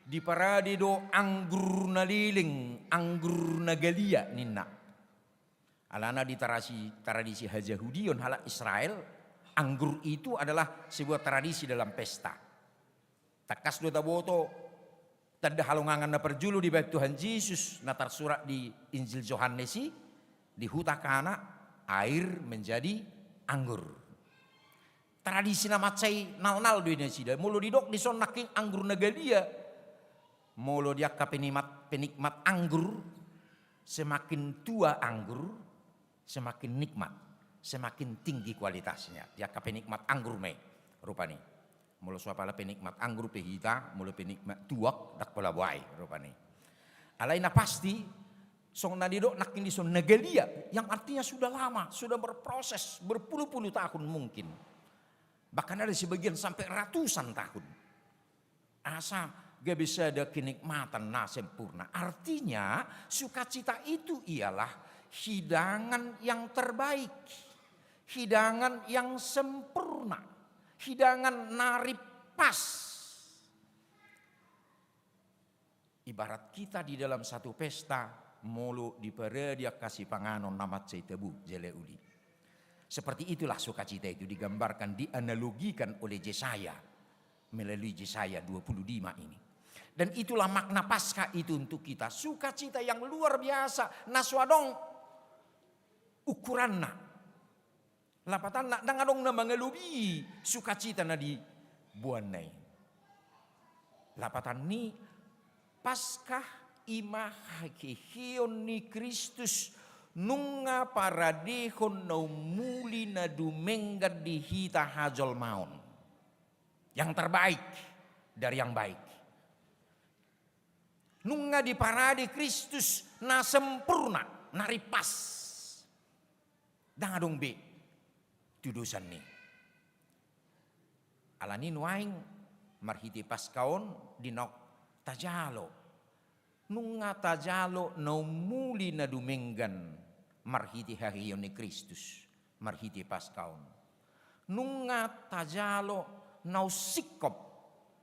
diparade do anggur na leleng, anggur na galia ninna. Alana di tradisi, tradisi hajahudion halak Israel, anggur itu adalah sebuah tradisi dalam pesta. Tangkas do taboto tanda halongangan na parjolo dibaen Tuhan Jesus na tarsurat di Injil Johannes i, di huta Kana, air menjadi anggur. Tradisi na mansai nalnal do i nasida. Molo didok dison nangkin anggur na galia, molo di angka penikmat, penikmat anggur, semakin tua anggur, semakin nikmat, semakin tinggi kualitasnya. Di angka penikmat anggur ma i rupani. Molo so apala penikmat anggur pe hita, molo penikmat tuak ndang pola boai rupani. Alai na pasti, songon na didok nangkin dison na galia, yang artinya sudah lama, sudah berproses berpuluh-puluh tahun mungkin. Bahkan ada sebagian sampai ratusan tahun. Asa gabe sada kenikmatan na sempurna. Artinya, sukacita itu ialah hidangan yang terbaik, hidangan yang sempurna, hidangan na rimpas. Ibarat kita di dalam satu pesta, molo diparade angka sipanganon na mansai tabo jala uli. Seperti itulah sukacita itu digambarkan, dianalogikan oleh Jesaya melalui Jesaya dua puluh lima ini. Dan itulah makna Paskah itu untuk kita. Sukacita yang luar biasa, na so adong ukuranna. Lapatanna, ndang adong na mangalobii sukacita na diboanna i. Lapatan ni Paskah i ma haheheon ni Kristus nunga paradehon na ummuli na dumenggan di hita hajolmaon. Yang terbaik dari yang baik. Nunga diparade Kristus na sempurna, na rimpas. Ndang adong be tudosanni. Alani nuaeng marhite Paskah on dinaon tajalo. Nunga tajalo na ummuli na dumenggan marhite haheheon ni Kristus, marhite Paskah on. Nunga tajalo naung singkop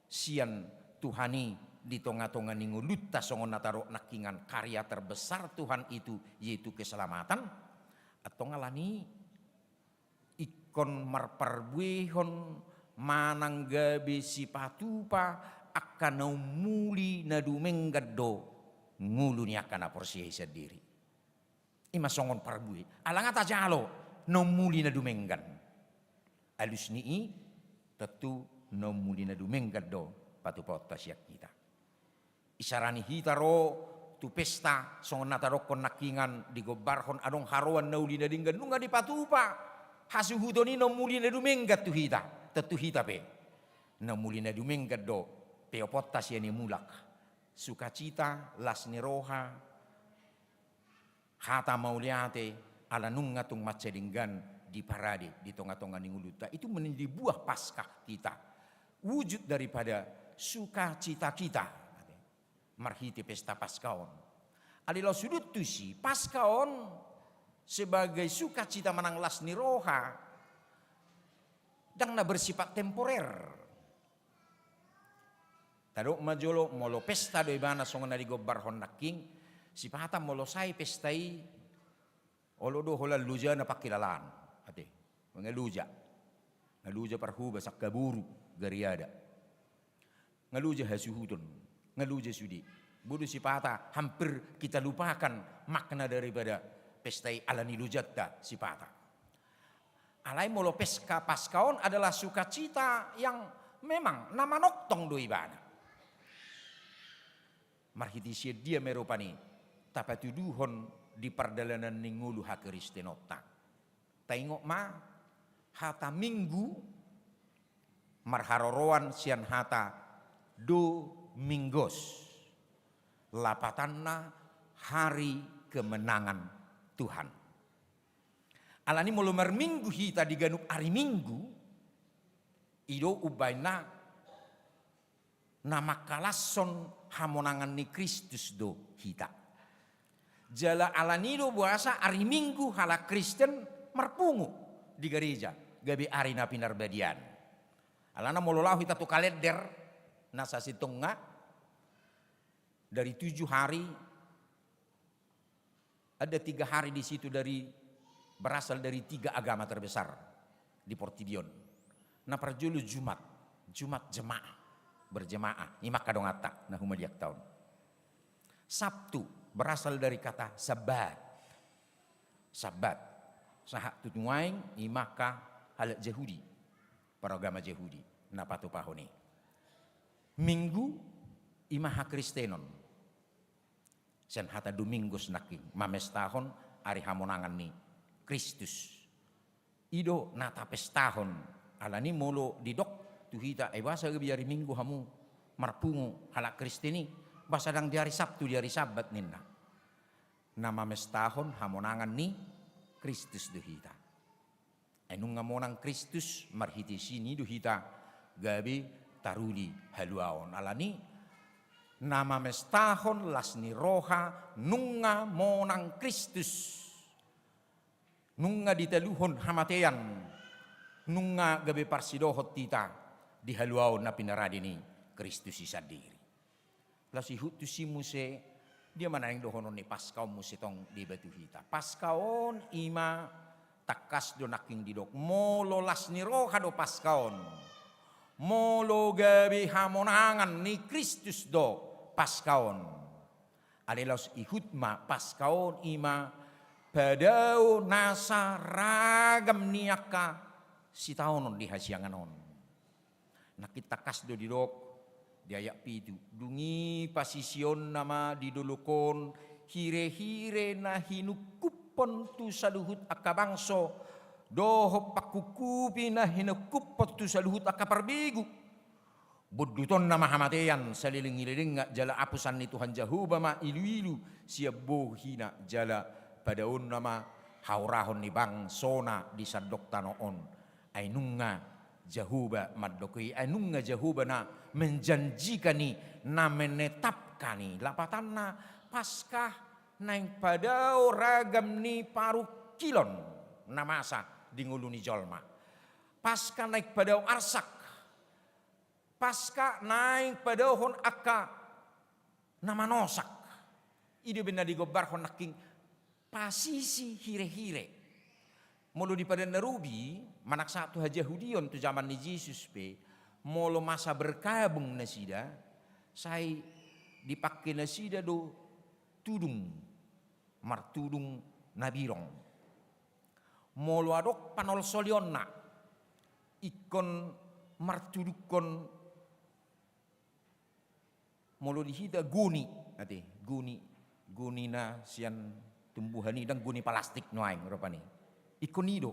sian Tuhan i di tonga-tonga ni ngolunta, songon na tadok nangkiningan, karya terbesar Tuhan itu yaitu keselamatan. Antong alani ingkon marparbuehon manang gabe sipatupa angka na ummuli na dumenggan do ngolu ni angka na porsea i sandiri. Ima songon parbue. Ala nga tajalo na ummuli na dumenggan. Alus ni i, tontu na ummuli na dumenggan do patupaonta sian hita. Isarani hita ro tu pesta, songon na tadokkon nangkiningan, digombarhon adong haroan na uli na denggan nunga dipatupa. Hasuhuton i na ummuli na dumenggan tu hita. Tontu hita pe na ummuli na dumenggan do peoponta sian i mulak. Sukacita, las ni roha, hata mauliate, ala nunga tung mansai denggan diparade di tonga-tonga ni ngolunta. Itu menjadi buah Paskah kita. Wujud daripada sukacita kita. Marhite pesta Paskah on. Alai laos hudok tusi, Paskah on sebagai sukacita manang las ni roha, ndang na bersifat temporer. Tadok ma jolo, molo pesta do ibana songon na digombarhon nangkin, sipata molo sae pesta i, olo do holan lojana pangkilalaan. Ate, nga loja. Nga loja parhobas angka boru gariada. Nga loja hasuhuton. Nga loja sude. Boi do sipata hampir kita lupakan makna daripada pesta i ala ni lojanta sipata. Alai molo pesta Paskah on adalah sukacita yang memang na manongtong do ibana. Marhite sian dia ma i rupani tapatuduhon di pardalanan ni ngolu hakristenonta. Taingot ma, hata Minggu marharoroan sian hata Domingos, lapatanna hari kemenangan Tuhan. Alani molo marminggu hita di ganup ari Minggu, i do umbahen na mangkalashon hamonangan ni Kristus do hita. Jala alani do boasa ari Minggu halak Kristen marpungu di gareja, gabe ari na pinarbadiaan. Alana molo laho hita tu kalender na sasintongna, dari tujuh hari, ada tiga hari di situ dari, berasal dari tiga agama terbesar di portibi on. Na parjolo Jumat, Jumat jemaah, berjemaah, i ma angka donganta na humaliangta on. Sabtu berasal dari kata Sabbat. Sabbat. Sahat tu nuaeng i ma angka halak Jahudi, paragama Jahudi, na patupahon i. Minggu i ma hakristenon. Sian hata Domingos nangkin, mamestahon ari hamonangan ni Kristus. I do na tapestahon, alani molo didok tu hita, "Eh, boasa gabe ari Minggu hamu marpungu halak Kristen i, boasa ndang di ari Sabtu, di ari Sabbat?" ninna. Na mamestahon hamonangan ni Kristus do hita. Ai nunga monang Kristus, marhite sian i do hita gabe taruli haluaon. Alani na mamestahon las ni roha nunga monang Kristus. Nunga ditaluhon hamatean, nunga gabe parsidohot hita di haluaon na pinarade ni Kristus i sandiri. Laos ihut tusi muse, dia ma naeng dohonon ni Paskah on muse tong deba tu hita. Paskah on i ma tangkas do nangkin didok, molo las ni roha do Paskah on, molo gabe hamonangan ni Kristus do Paskah on. Alai laos ihut ma Paskah on i ma padao nasa ragam ni angka sitaonon di hasiangan on. Nangkin tangkas do didok di ayat pitu, dung i pasisionna ma di dolok on hirehire na hinungkuphon tu saluhut angka bangso, dohot pangkungkupi na hinungkuphon tu saluhut angka parbegu. Bondutonna ma hamatean saleleng ni lelengna, jala apusan ni Tuhan Jahowa ma iluilu sian bohina, jala padaonna ma haurahon ni bangsona di sandok tano on. Ai nunga Jahowa mandok i, ai nunga Jahowa na menjanjikan i, na menetapkan i. Lapatanna Paskah naeng padao ragam ni parungkilon na masa di ngolu ni jolma. Paskah naeng padao arsak, Paska naeng padaohon angka na manosak. I do umbahen na digombarhon nangkin pasisi hire-hire. Molo di Padan na Robi, manang sahat tu hajahudion tu jaman ni Jesus pe, molo masa berkabung nasida, sai dipangke nasida do tudung, martudung na birong. Molo adong panolsolionna, ingkon martudungkon, molo di hita goni, ate, goni, goni na sian tumbuhan i, ndang goni palastik nuaeng rupani. Ingkon i do.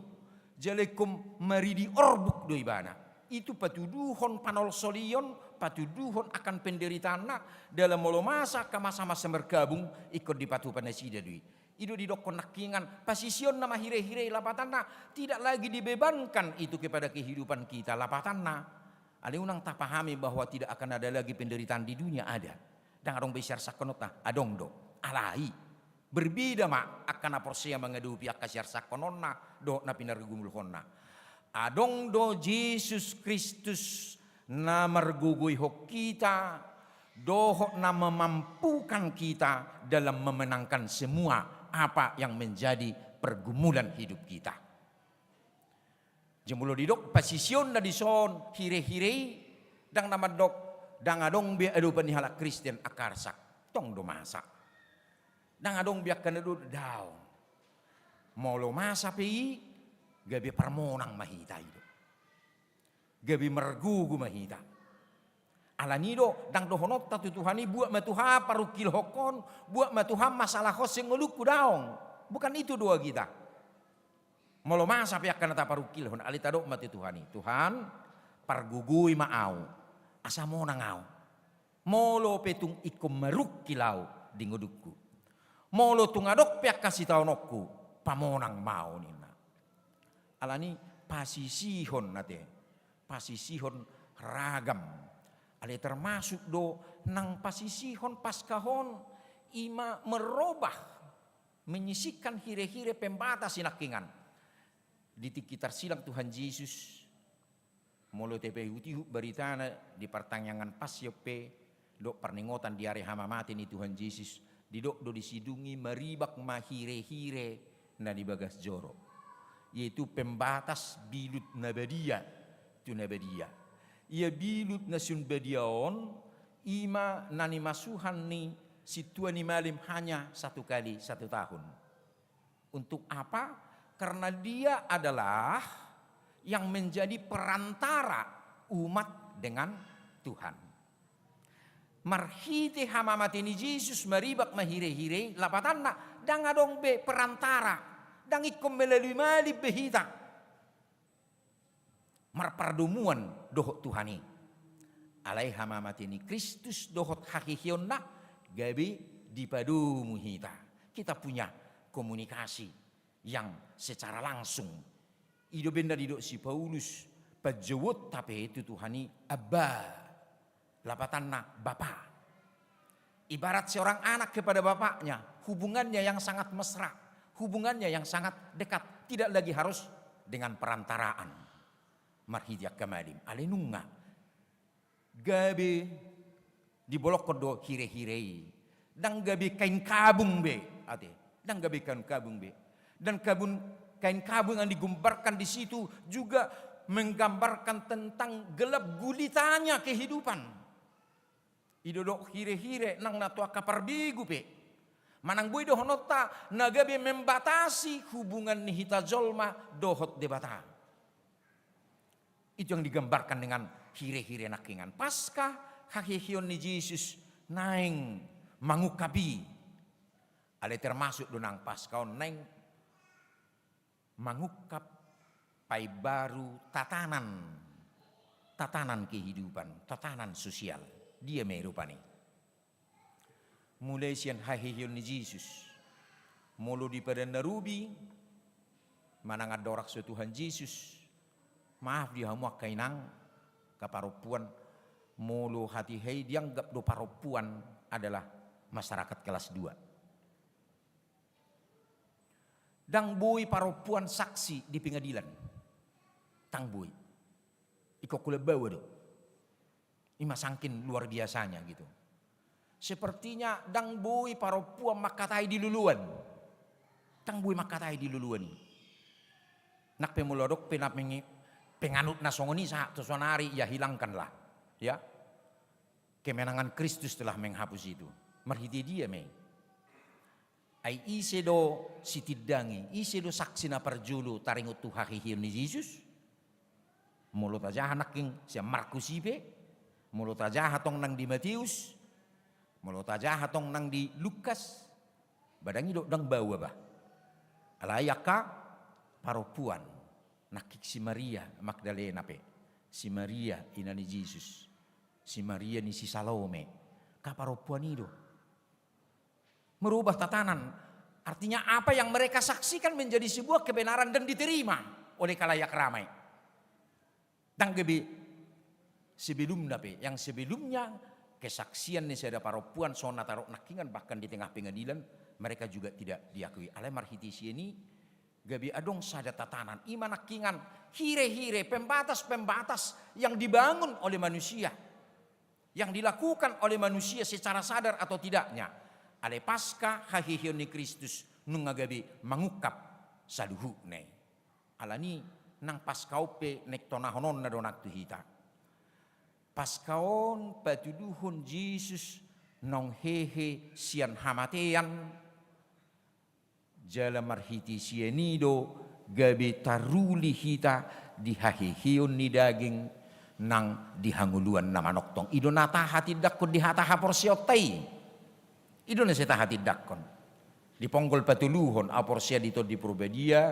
Jala ingkon maridi orbuk do ibana. Itu patuduhon panolsolion, patuduhon akan penderitaanna, dalam molo masa angka masa-masa berkabung, ingkon dipatupa nasida do i. I do didokkon nangkiningan, pasisionna ma hire-hire i, lapatanna tidak lagi dibebankan itu kepada kehidupan kita, lapatanna. Alai unang tapahami bahwa tidak akan ada lagi penderitaan di dunia, ada. Ndang adong be siarsangkononta, adong do. Alai berbeda ma angka na porsea mangadopi angka siarsangkononna dohot na pinargumulhonna. Adong do Jesus Kristus na margogoihon hita, dohot na memampukan kita dalam memenangkan semua apa yang menjadi pergumulan hidup kita. Jadi molo didok pasisionna dison hire-hire i, ndang na mandok ndang adong be adopan ni halak Kristen angka arsak. Tong do masa. Ndang adong be angka na do, daong. Molo masa pe i, gabe parmonang ma hita i do. Gabe margogo ma hita. Alani do, ndang dohononta tu Tuhan i, buat ma Tuhan parungkilhonhon, buat ma Tuhan masalahhon sian ngolungku, daong. Bukan itu doa kita. Molo masa pe angka na taparungkilhon, alai tadok ma tu Tuhan i, Tuhan, pargogoi ma au, asa monang au. Molo pe tung ingkon marungkil au di ngolungku. Molo tung adong pe angka sitaononku, pamonang ma au ninna. Alani pasisihon ate, pasisihon ragam. Alai termasuk do nang pasisihon Paskahon, ima merobah, menyisihkan hire-hire pembatas i nangkiningan. Di tingki tarsilang Tuhan Jesus, molo tapaihut-ihut baritana di partangiangan Passion pe, dohot parningotan di ari hamamate ni Tuhan Jesus, didok do disi dung i maribak ma hire-hire na di bagas joro. Yaitu pembatas bilut na badia tu na badia. Ia bilut na sun badia on, ima na nimasuhan ni sintua ni malim hanya satu kali satu tahun. Untuk apa? Karena dia adalah yang menjadi perantara umat dengan Tuhan. Marhite hamamate ni Jesus maribak ma hire-hire i, lapatanna, ndang adong be perantara, ndang ingkon melalui malim be hita marpardomuan dohot Tuhan i. Alai hamamate ni Kristus dohot haheheonna gabe dipadomu hita. Kita punya komunikasi yang secara langsung. I do umbahen na didok si Paulus, panjouonta pe tu Tuhan i, Abba. Lapatanna Bapa. Ibarat seorang anak kepada bapaknya, hubungannya yang sangat mesra, hubungannya yang sangat dekat, tidak lagi harus dengan perantaraan. Marhite angka malim, alai nunga gabe dibolongkon do hire-hire i. Ndang gabe kain kabung be, ate. Ndang gabe kain kabung be. Dan kabun, kain kabung yang digambarkan di situ juga menggambarkan tentang gelap gulitanya kehidupan. I do didok hire-hire nang na tu angka parbegu pe. Manang boi dohononta na gabe membatasi hubungan ni hita jolma dohot Debata. Itu yang digambarkan dengan hire-hire nangkiningan. Paska, haheheon ni Jesus naeng mangungkap i. Alai termasuk do nang Paska on naeng mangungkap paimbaru tatanan, tatanan kehidupan, tatanan sosial. Dia ma i rupani. Mulai sian haheheon ni Jesus. Molo di Padan na Robi, manang andorang so Tuhan Jesus, maaf di hamu angka inang, angka parompuan, molo hatiha i dianggap do parompuan adalah masyarakat kelas dua. Ndang boi parompuan saksi di pengadilan. Ndang boi. Ingkon hulahula do. Ima sangkin luar biasanya gitu. Sepertinya ndang boi parompuan mangkatai di luluan. Ndang boi mangkatai di luluan i. Nang pe molo adong pe na pengi-, penganut na songon i sahat tu saonari, ya hilangkanlah. Ya. Kemenangan Kristus telah menghapus itu. Marhite dia ma i? Ai ise do sitindangi, ise do saksi na parjolo taringot tu haheheon ni Jesus? Molo tajaha nangkin sian Markus i pe, molo tajaha tong nang di Mateus, molo tajaha tong nang di Lukas, ba ndang i do, ndang baoa ba. Alai angka parompuan, nangkin si Maria Magdalena pe, si Maria ina ni Jesus, si Maria ni si Salome, angka parompuan i do. Merubah tatanan. Artinya apa yang mereka saksikan menjadi sebuah kebenaran dan diterima oleh khalayak ramai. Ndang gabe sebelumna pe, yang sebelumnya kesaksian ni sada parompuan songon na tardok nangkiningan bahkan di tengah pengadilan mereka juga tidak diakui. Alai marhite sian i gabe adong sada tatanan, ima nangkiningan hire-hire, pembatas-pembatas yang dibangun oleh manusia, yang dilakukan oleh manusia secara sadar atau tidaknya. Alai Paska, haheheon ni Kristus, nunga gabe mangungkap saluhutna i. Alani nang Paska on pe naeng tonahononna do nang tu hita. Paska on patuduhon Jesus naung hehe sian hamatean, jala marhite sian i do gabe taruli hita di haheheon ni daging nang di hangoluan na manongtong. I do na tahatindangkon di hata haporseaonta i. I do na sai tahatindangkon. Di ponggol patoluhon, ahu porsea di Tondi Porbadia,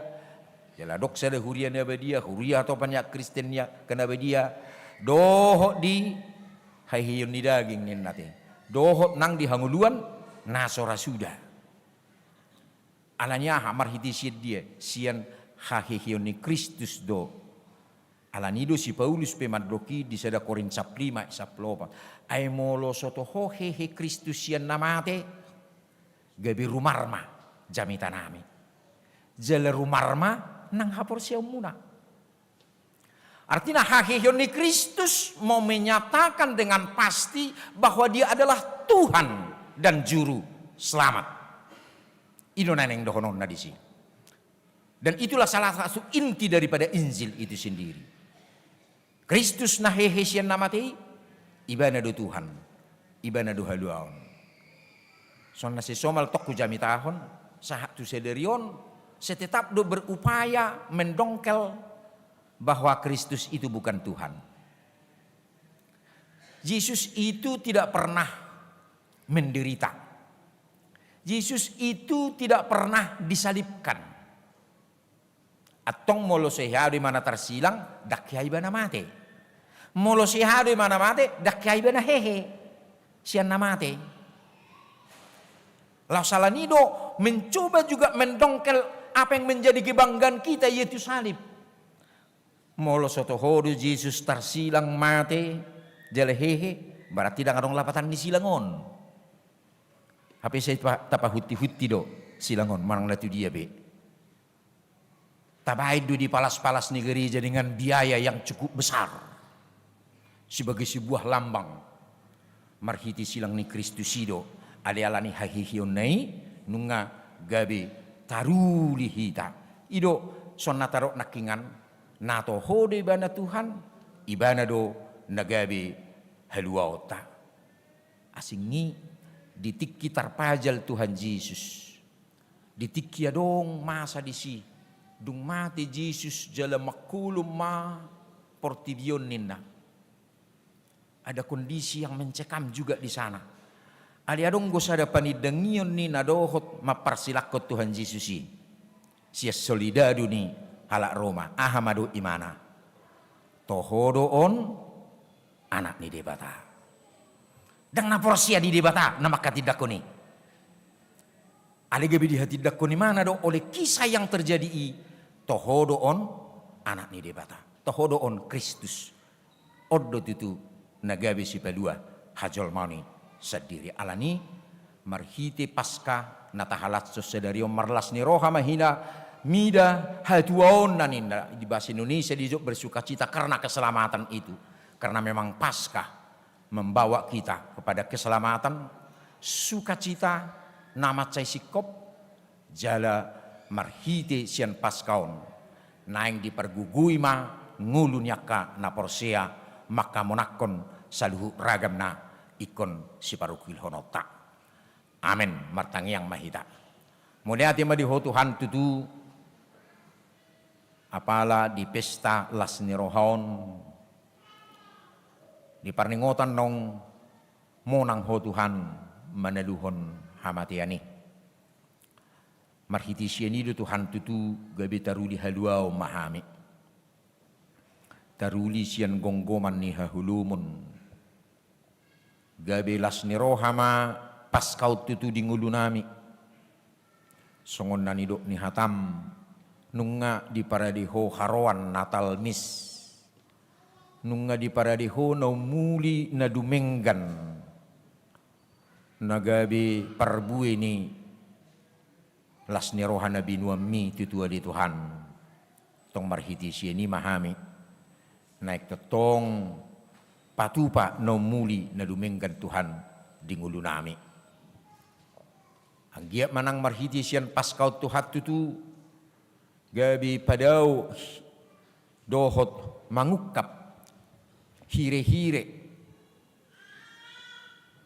jala adong sada huria na badia, huria atau panyak Kristen na badia, dohot di haheheon ni daging ninna te, dohot nang di hangoluan na so ra suda. Alani aha? Marhite sian dia? Sian haheheon ni Kristus do. Alani do si Paulus pe mandok i di sada Korint sampulu lima, sampulu opat. Ai molo so toho hehe Kristus sian na mate, gabe rumar ma jamitanami. Jala rumar ma nang haporseaonmuna. Artinya haheheon ni Kristus mau menyatakan dengan pasti bahwa Dia adalah Tuhan dan Juru Selamat. I do na naeng dohononna disi. Dan itulah salah satu inti daripada Injil itu sendiri. Kristus na hehe sian na mate i, Ibana do Tuhan, Ibana do haluaon. Songon na sisomal tong hujamitahon, sahat tu sadari on, sai tetap do berupaya mendongkel bahwa Kristus itu bukan Tuhan. Yesus itu tidak pernah menderita. Yesus itu tidak pernah disalibkan. Antong molo sai hea do Ibana tarsilang, ndang hea Ibana mate. Molo sai hea do Ibana mate, ndang hea Ibana hehe sian na mate. Laos alani do mencoba juga mendongkel apa yang menjadi kebanggaan kita, yaitu salib. Molo so toho do Jesus tarsilang, mate, jala hehe, berarti ndang adong lapatan ni silang on. Hape sai pa-, tapahutti-hutti do silang on manang na tu dia be. Tabaen do di palas-palas ni gereja dengan biaya yang cukup besar sebagai sebuah lambang marhite silang ni Kristus i do. Alai alani haheheonna i nunga gabe taruli hita. I do songon na tardok nangkiningan, na toho do Ibana Tuhan, Ibana do na gabe haluaonta. Asing i di tingki tarpajal Tuhan Jesus, di tingki adong masa disi, dung mate Jesus jala mangkolom ma portibi on ninna. Ada kondisi yang mencekam juga di sana. Alai adong do sada panindangion ni na dohot mamparsilanghon Tuhan Jesus i sian soldadu ni halak Roma. Aha ma dohot ibana? Toho do on Anak ni Debata. Ndang na porsea di Debata na manghatindanghon i. Alai gabe dihatindanghon ibana do oleh kisah yang terjadi i, toho do on Anak ni Debata, toho do on Kristus. On do tutu na gabe sipalua hajolmaon i sandiri. Alani marhite Paska na tahalashon sadari on, marlas ni roha ma hita mida hatuaonna ninna, di bahasa Indonesia dijok bersukacita karena keselamatan itu. Karena memang Paska membawa kita kepada keselamatan, sukacita na mansai singkop, jala marhite sian Paska on naeng dipargogoi ma ngolu ni angka na porsea manghamonangkon saluhut ragam na ingkon siparungkilhononta. Amen. Martangiang ma hita. Mauliate ma di Ho Tuhan tutu, apala di pesta las ni roha on, di parningotan naung monang Ho Tuhan manaluhon hamatean i. Marhite sian i do Tuhan tutu gabe taruli haluaon ma hami. Taruli sian gomgoman ni haholomon. Gabe las ni roha ma Paska on tutu di ngolunami. Songon na nidok ni hatam, nunga diparade Ho haroan Natal mis. Nunga diparade Ho na umuli na dumenggan, na gabe parbue ni las ni roha na binuanmi tutu ale Tuhan. Tong marhite sian i ma hami naeng tongtong patupa na umuli na dumenggan Tuhan di ngolunami. Anggiat ma nang marhite sian Paska on Tuhan tutu gabe padao dohot mangungkap hirehire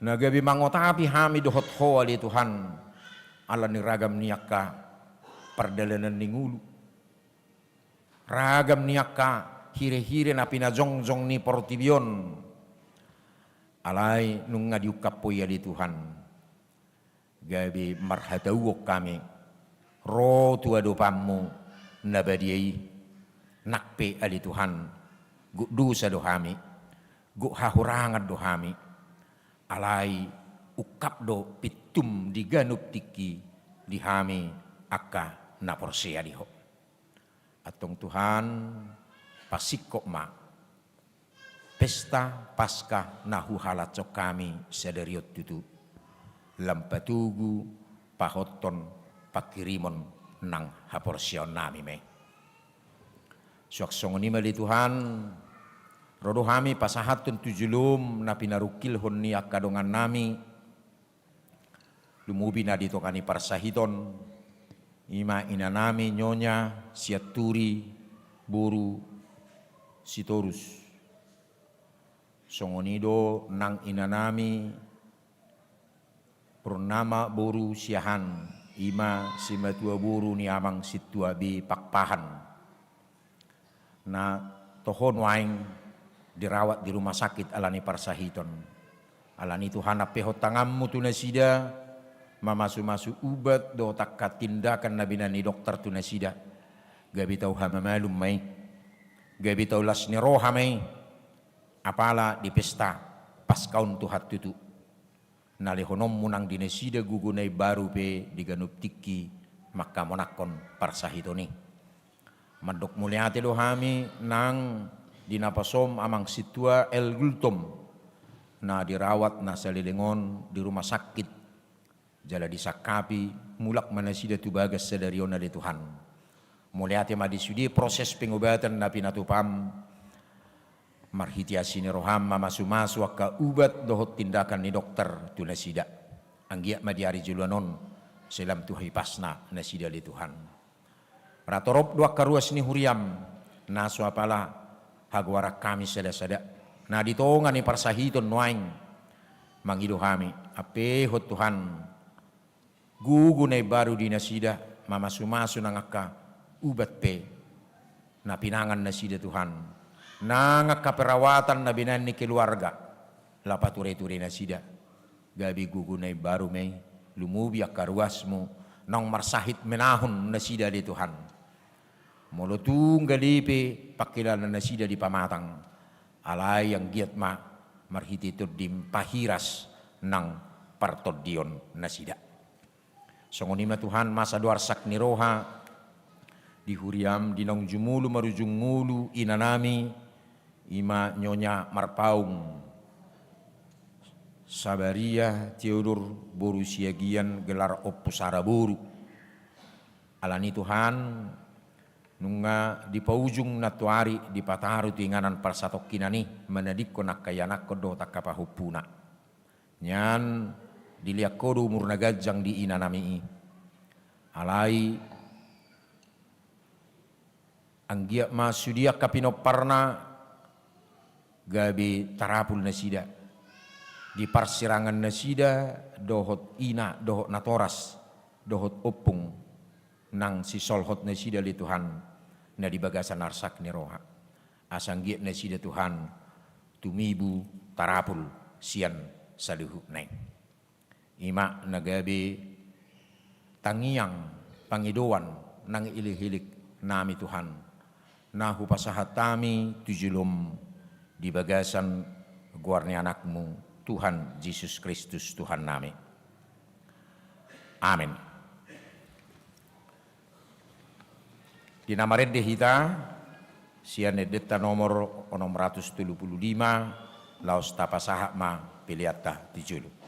na gabe mangotapi hami dohot Ho ale Tuhan, ala ni ragam ni angka pardalanan ni ngolu, ragam ni angka hirehire na pinajongjong ni portibi on. Alai nunga diungkap Ho i ale Tuhan, gabe marhatauon hami ro tu adopanmu na badia i. Nang pe ale Tuhan, gok dosa do hami, gok hahurangan do hami. Alai ungkap do pintum di ganup tingki di hami angka na porsea di Ho. Antong Tuhan, pasingkop ma pesta Paska na huhalashon hami sadari on tutu, lam patogu pahothon panghirimon nang haporseaonnami ma i. Suang songon i ma ale Tuhan, ro do hami pasahathon tu jolom na pinarungkilhon ni angka dongannami, lumobi na di tonga ni parsahiton, i ma inanami Nyonya Sianturi boru Sitorus. Songon i do nang inanami Purnama boru Siahaan, i ma simatua boru ni amang sintua be Pakpahan, na toho nuaeng dirawat di rumah sakit ala ni parsahiton. Ala ni Tuhan, ampehon tanganmu tu nasida, mamasumasu ubat dohot angka tindakan na binahen ni dokter tu nasida. Gabe tau hamamalum ma i, gabe tau las ni roha ma i, apala di pesta Paska on Tuhan tutu, na lehononmu nang di nasida gogo na imbaru pe di ganup tingki manghamonangkon parsahiton i. Mandok mauliate do hami nang di naposom amang sintua L. Gultom, na dirawat na saleleng on di rumah sakit, jala disangkapi mulak ma nasida tu bagas sadari on ale Tuhan. Mauliate ma di sude proses pengobatan na pinatupam, marhite asi ni roham mamasumasu angka ubat dohot tindakan ni dokter tu nasida. Anggiat ma di ari joloan on sai lam tu hipasna nasida ale Tuhan. Ra torop do angka ruas ni huriam, na so apala hagoaran hami sadasada, na di tonga ni parsahiton nuaeng mangido hami, ampehon Tuhan gogo na imbaru di nasida, mamasumasu nang angka ubat pe na pinangan nasida Tuhan, nang angka perawatan na binahen ni keluarga, laho patureture nasida, gabe gogo na imbaru ma i, lumobi angka ruasmu naung marsahit menahun nasida ale Tuhan. Molo tung gale pe pangkilalaan nasida di pamatang, alai anggiat ma marhite Tondim pahiras nang partondion nasida. Songon i ma Tuhan masa do arsak ni roha di huriam di naung jumolo marujung ngolu inanami, i ma Nyonya Marpaung Sabaria Theodor boru Siagian gelar Ompu Sara boru. Ala ni Tuhan, Nunga dipaujung nantoari dipataru tu inganan parsatongkinan i, manadingkon angka ianakhon dohot angka pahompuna. Nian dilean Ho do umurna ganjang di inanami i. Alai anggiat ma sude angka pinomparna gabe tarapul nasida di parsirangan nasida dohot ina dohot natoras dohot ompung nang sisolhot nasida ale Tuhan na di bagasan arsak ni roha. Asa anggiat nasida Tuhan tumibu tarapul sian saluhutna i. I ma na gabe tangiang pangidoan nang elekelek nami Tuhan, na hupasahat hami tu jolom di bagasan goar ni Anakmu Tuhan Jesus Kristus Tuhan nami. Amen. Di na marende hita sian endenta nomor onom ratus tolu pulu lima, laos tapasahat ma peleanta tu jolo.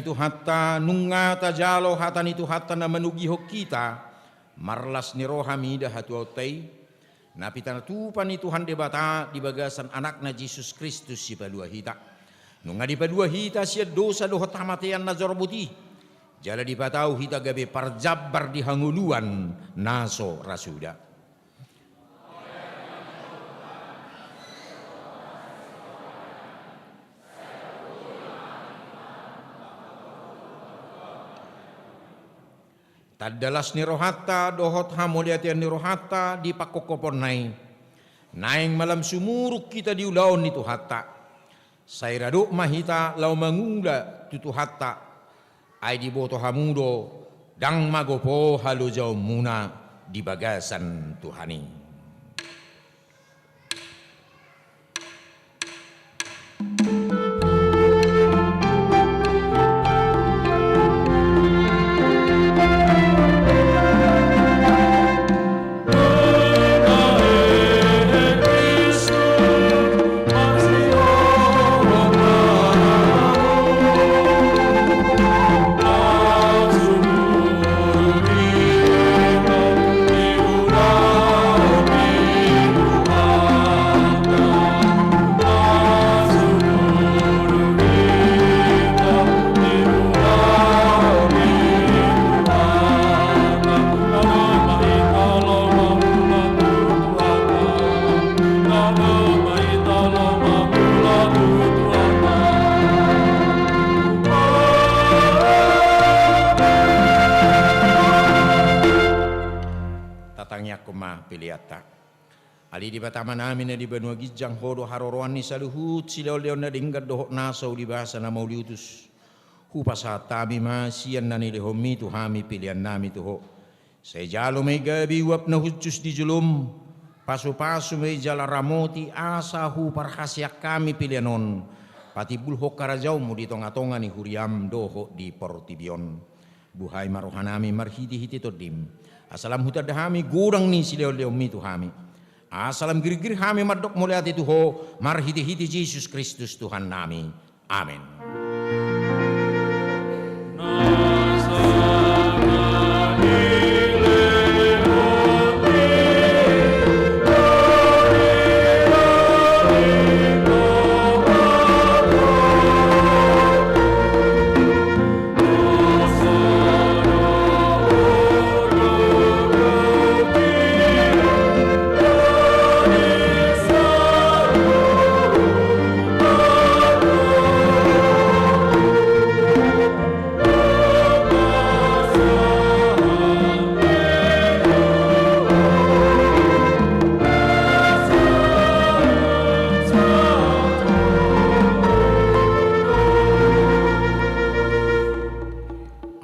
Tuhanta, nunga tajalo hata ni Tuhanta na manogihon hita, marlas ni roha mida hatuaonta i, na pinatupa ni Tuhan Debata di bagasan Anakna Jesus Kristus sipalua hita. Nunga dipalua hita sian dosa dohot hamatean na jorbut i, jala dipatau hita gabe parjambar di hangoluan na so ra suda. Tanda las ni rohanta dohot hamauliateon ni rohanta di pangkophoponna i, naeng malam sumurung hita di ulaon ni Tuhanta. Sai radot ma hita laho mangula tu Tuhanta, ai diboto hamu do, ndang magopo halojaonmuna di bagasan Tuhan i. Tatangiangkon ma peleanta. Ale Debata Amanami na di banua ginjang, Ho do haroroan ni saluhut silehonlehon na denggan dohot na so ulibasa na mauliutus. Hupasahat hami ma sian na nilehonmi tu hami peleannami tu Ho. Sai jalo ma i gabe uap na hushus di jolom, pasupasu ma i jala ramoti asa huparhaseang hami pelean on patimbulhon harajaonmu di tongatonga ni huriam dohot di portibi on. Buhai ma rohanami marhitehite Tondim, asa lam hutanda hami godang ni silehonlehonmi tu hami, asa lam girgir hami mandok mauliate tu Ho marhitehite Jesus Kristus Tuhannami. Amen.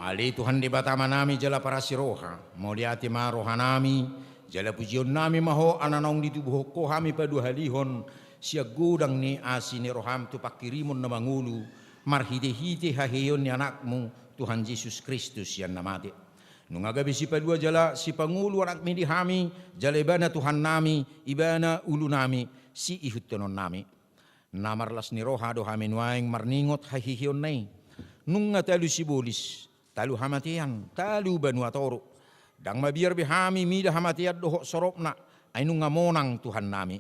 Ale Tuhan Debata Amanami jala parasi roha, mauliate ma rohanami, jala pujionnami ma Ho ala naung ditubuhon Ho hami paduahalihon sian godang ni asi ni roham tu panghirimon na mangolu, marhitehite haheheon ni Anakmu Tuhan Jesus Kristus sian na mate. Nunga gabe sipalua jala sipangolu Anakmi di hami, jala Ibana Tuhannami, Ibana ulunami, siihuthononnami. Na marlas ni roha do hami nuaeng marningot haheheonna i. Nunga talu sibolis, talu hamatean, talu banua toru. Ndang mabiar be hami mida hamatean dohot soropna, ai nunga monang Tuhannami.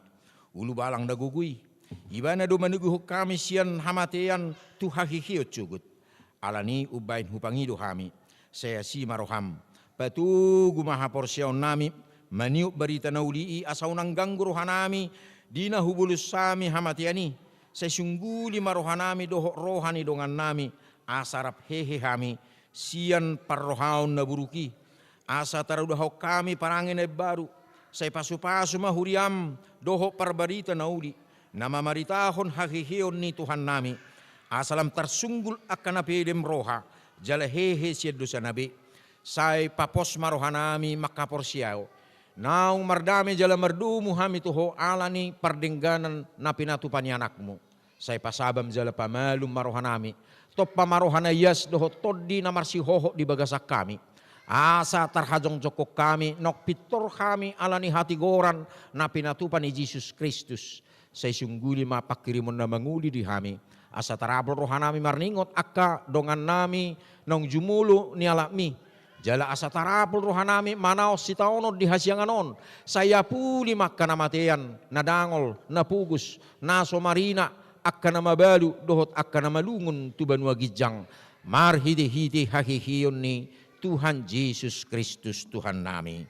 Ulubalang na gogo i, Ibana do manogihon hami sian hamatean tu haheheon sogot. Alani i umbahen hupangido hami, sai asi ma roham, patogu ma haporseaonnami maniop barita na uli i, asa unang ganggu rohanami di na hubolus hami hamatean i. Sai sungguli ma rohanami dohot roha ni dongannami, asa rap hehe hami sian parrohaon na buruk i, asa tarudahon hami parange na imbaru. Sai pasupasu ma huriam dohot parbarita na uli na mamaritahon haheheon ni Tuhannami, asa lam tarsunggul angka na pedem roha jala hehe sian dosana be. Sai papos ma rohanami manghaporseai, naung mardame jala mardomu hami tu Ho ala ni pardengganan na pinatupa ni Anakmu. Sai pasabam jala pamalum ma rohanami, tompa ma roha na ias dohot tondi na marsihohot di bagasan hami, asa tarhajongjongkon hami naung pintor hami ala ni hatigoran na pinatupa ni Jesus Kristus. Sai sungguli ma panghirimon na manguli di hami, asa tarapul rohanami marningot angka dongannami naung jumolo nialapmi. Jala asa tarapul rohanami manaon sitaonon di hasiangan on, sai apuli ma angka na matean, na dangol, na pogos, na so marina, angka na mabalu dohot angka na malungun tu banua ginjang, marhitehite haheheon ni Tuhan Jesus Kristus Tuhannami.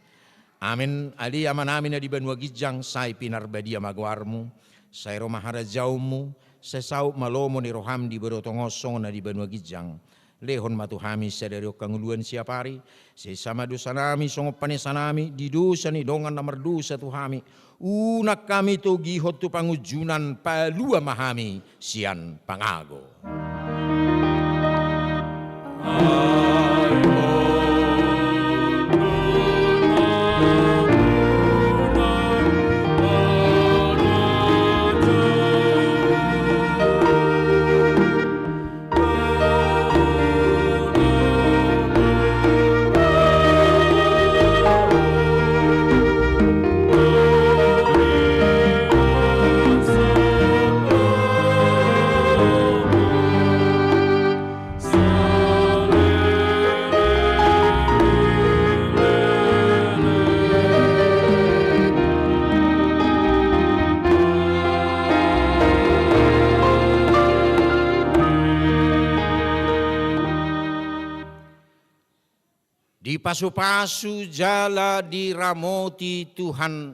Amen. Ale Amanami na di banua ginjang, sai pinarbadia ma goarmu, sai ro ma harajaonmu, sai saut ma lomo ni roham di banua tonga on songon na di banua ginjang. Lehon ma tu hami sadari on hangoluan siapari, sesa ma dosanami songon panesanami di dosa ni dongan na mardosa tu hami, unang hami togihon tu pangunjunan, palua ma hami sian pangago. Dipasupasu jala diramoti Tuhan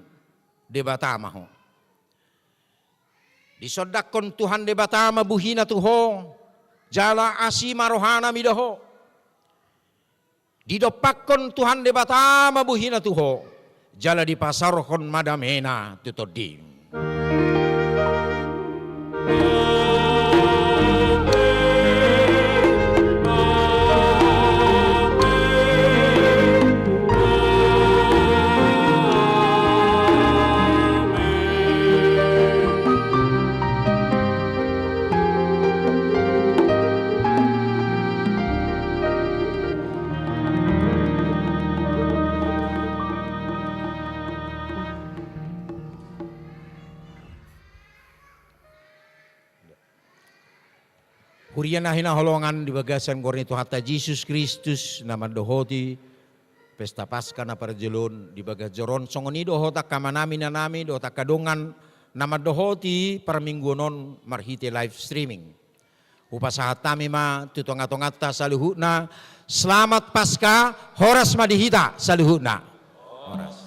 Debata ma ho. Disondangkon Tuhan Debata ma buhina tu ho, jala asi ma rohana mida ho. Didompakkon Tuhan Debata ma buhina tu ho, jala dipasaorhon ma damena tu tondim. Huria na hinaholongan di bagasan goar ni Tuhanta Jesus Kristus, na mandohoti pesta Paskah na parjolo on di bagas joro on, songon i dohot angka amanami, inanami, dohot angka dongan na mandohoti parmingguon on marhite live streaming. Hupasahat hami ma tu tongatonganta saluhutna, Selamat Paskah, horas ma di hita saluhutna. Horas.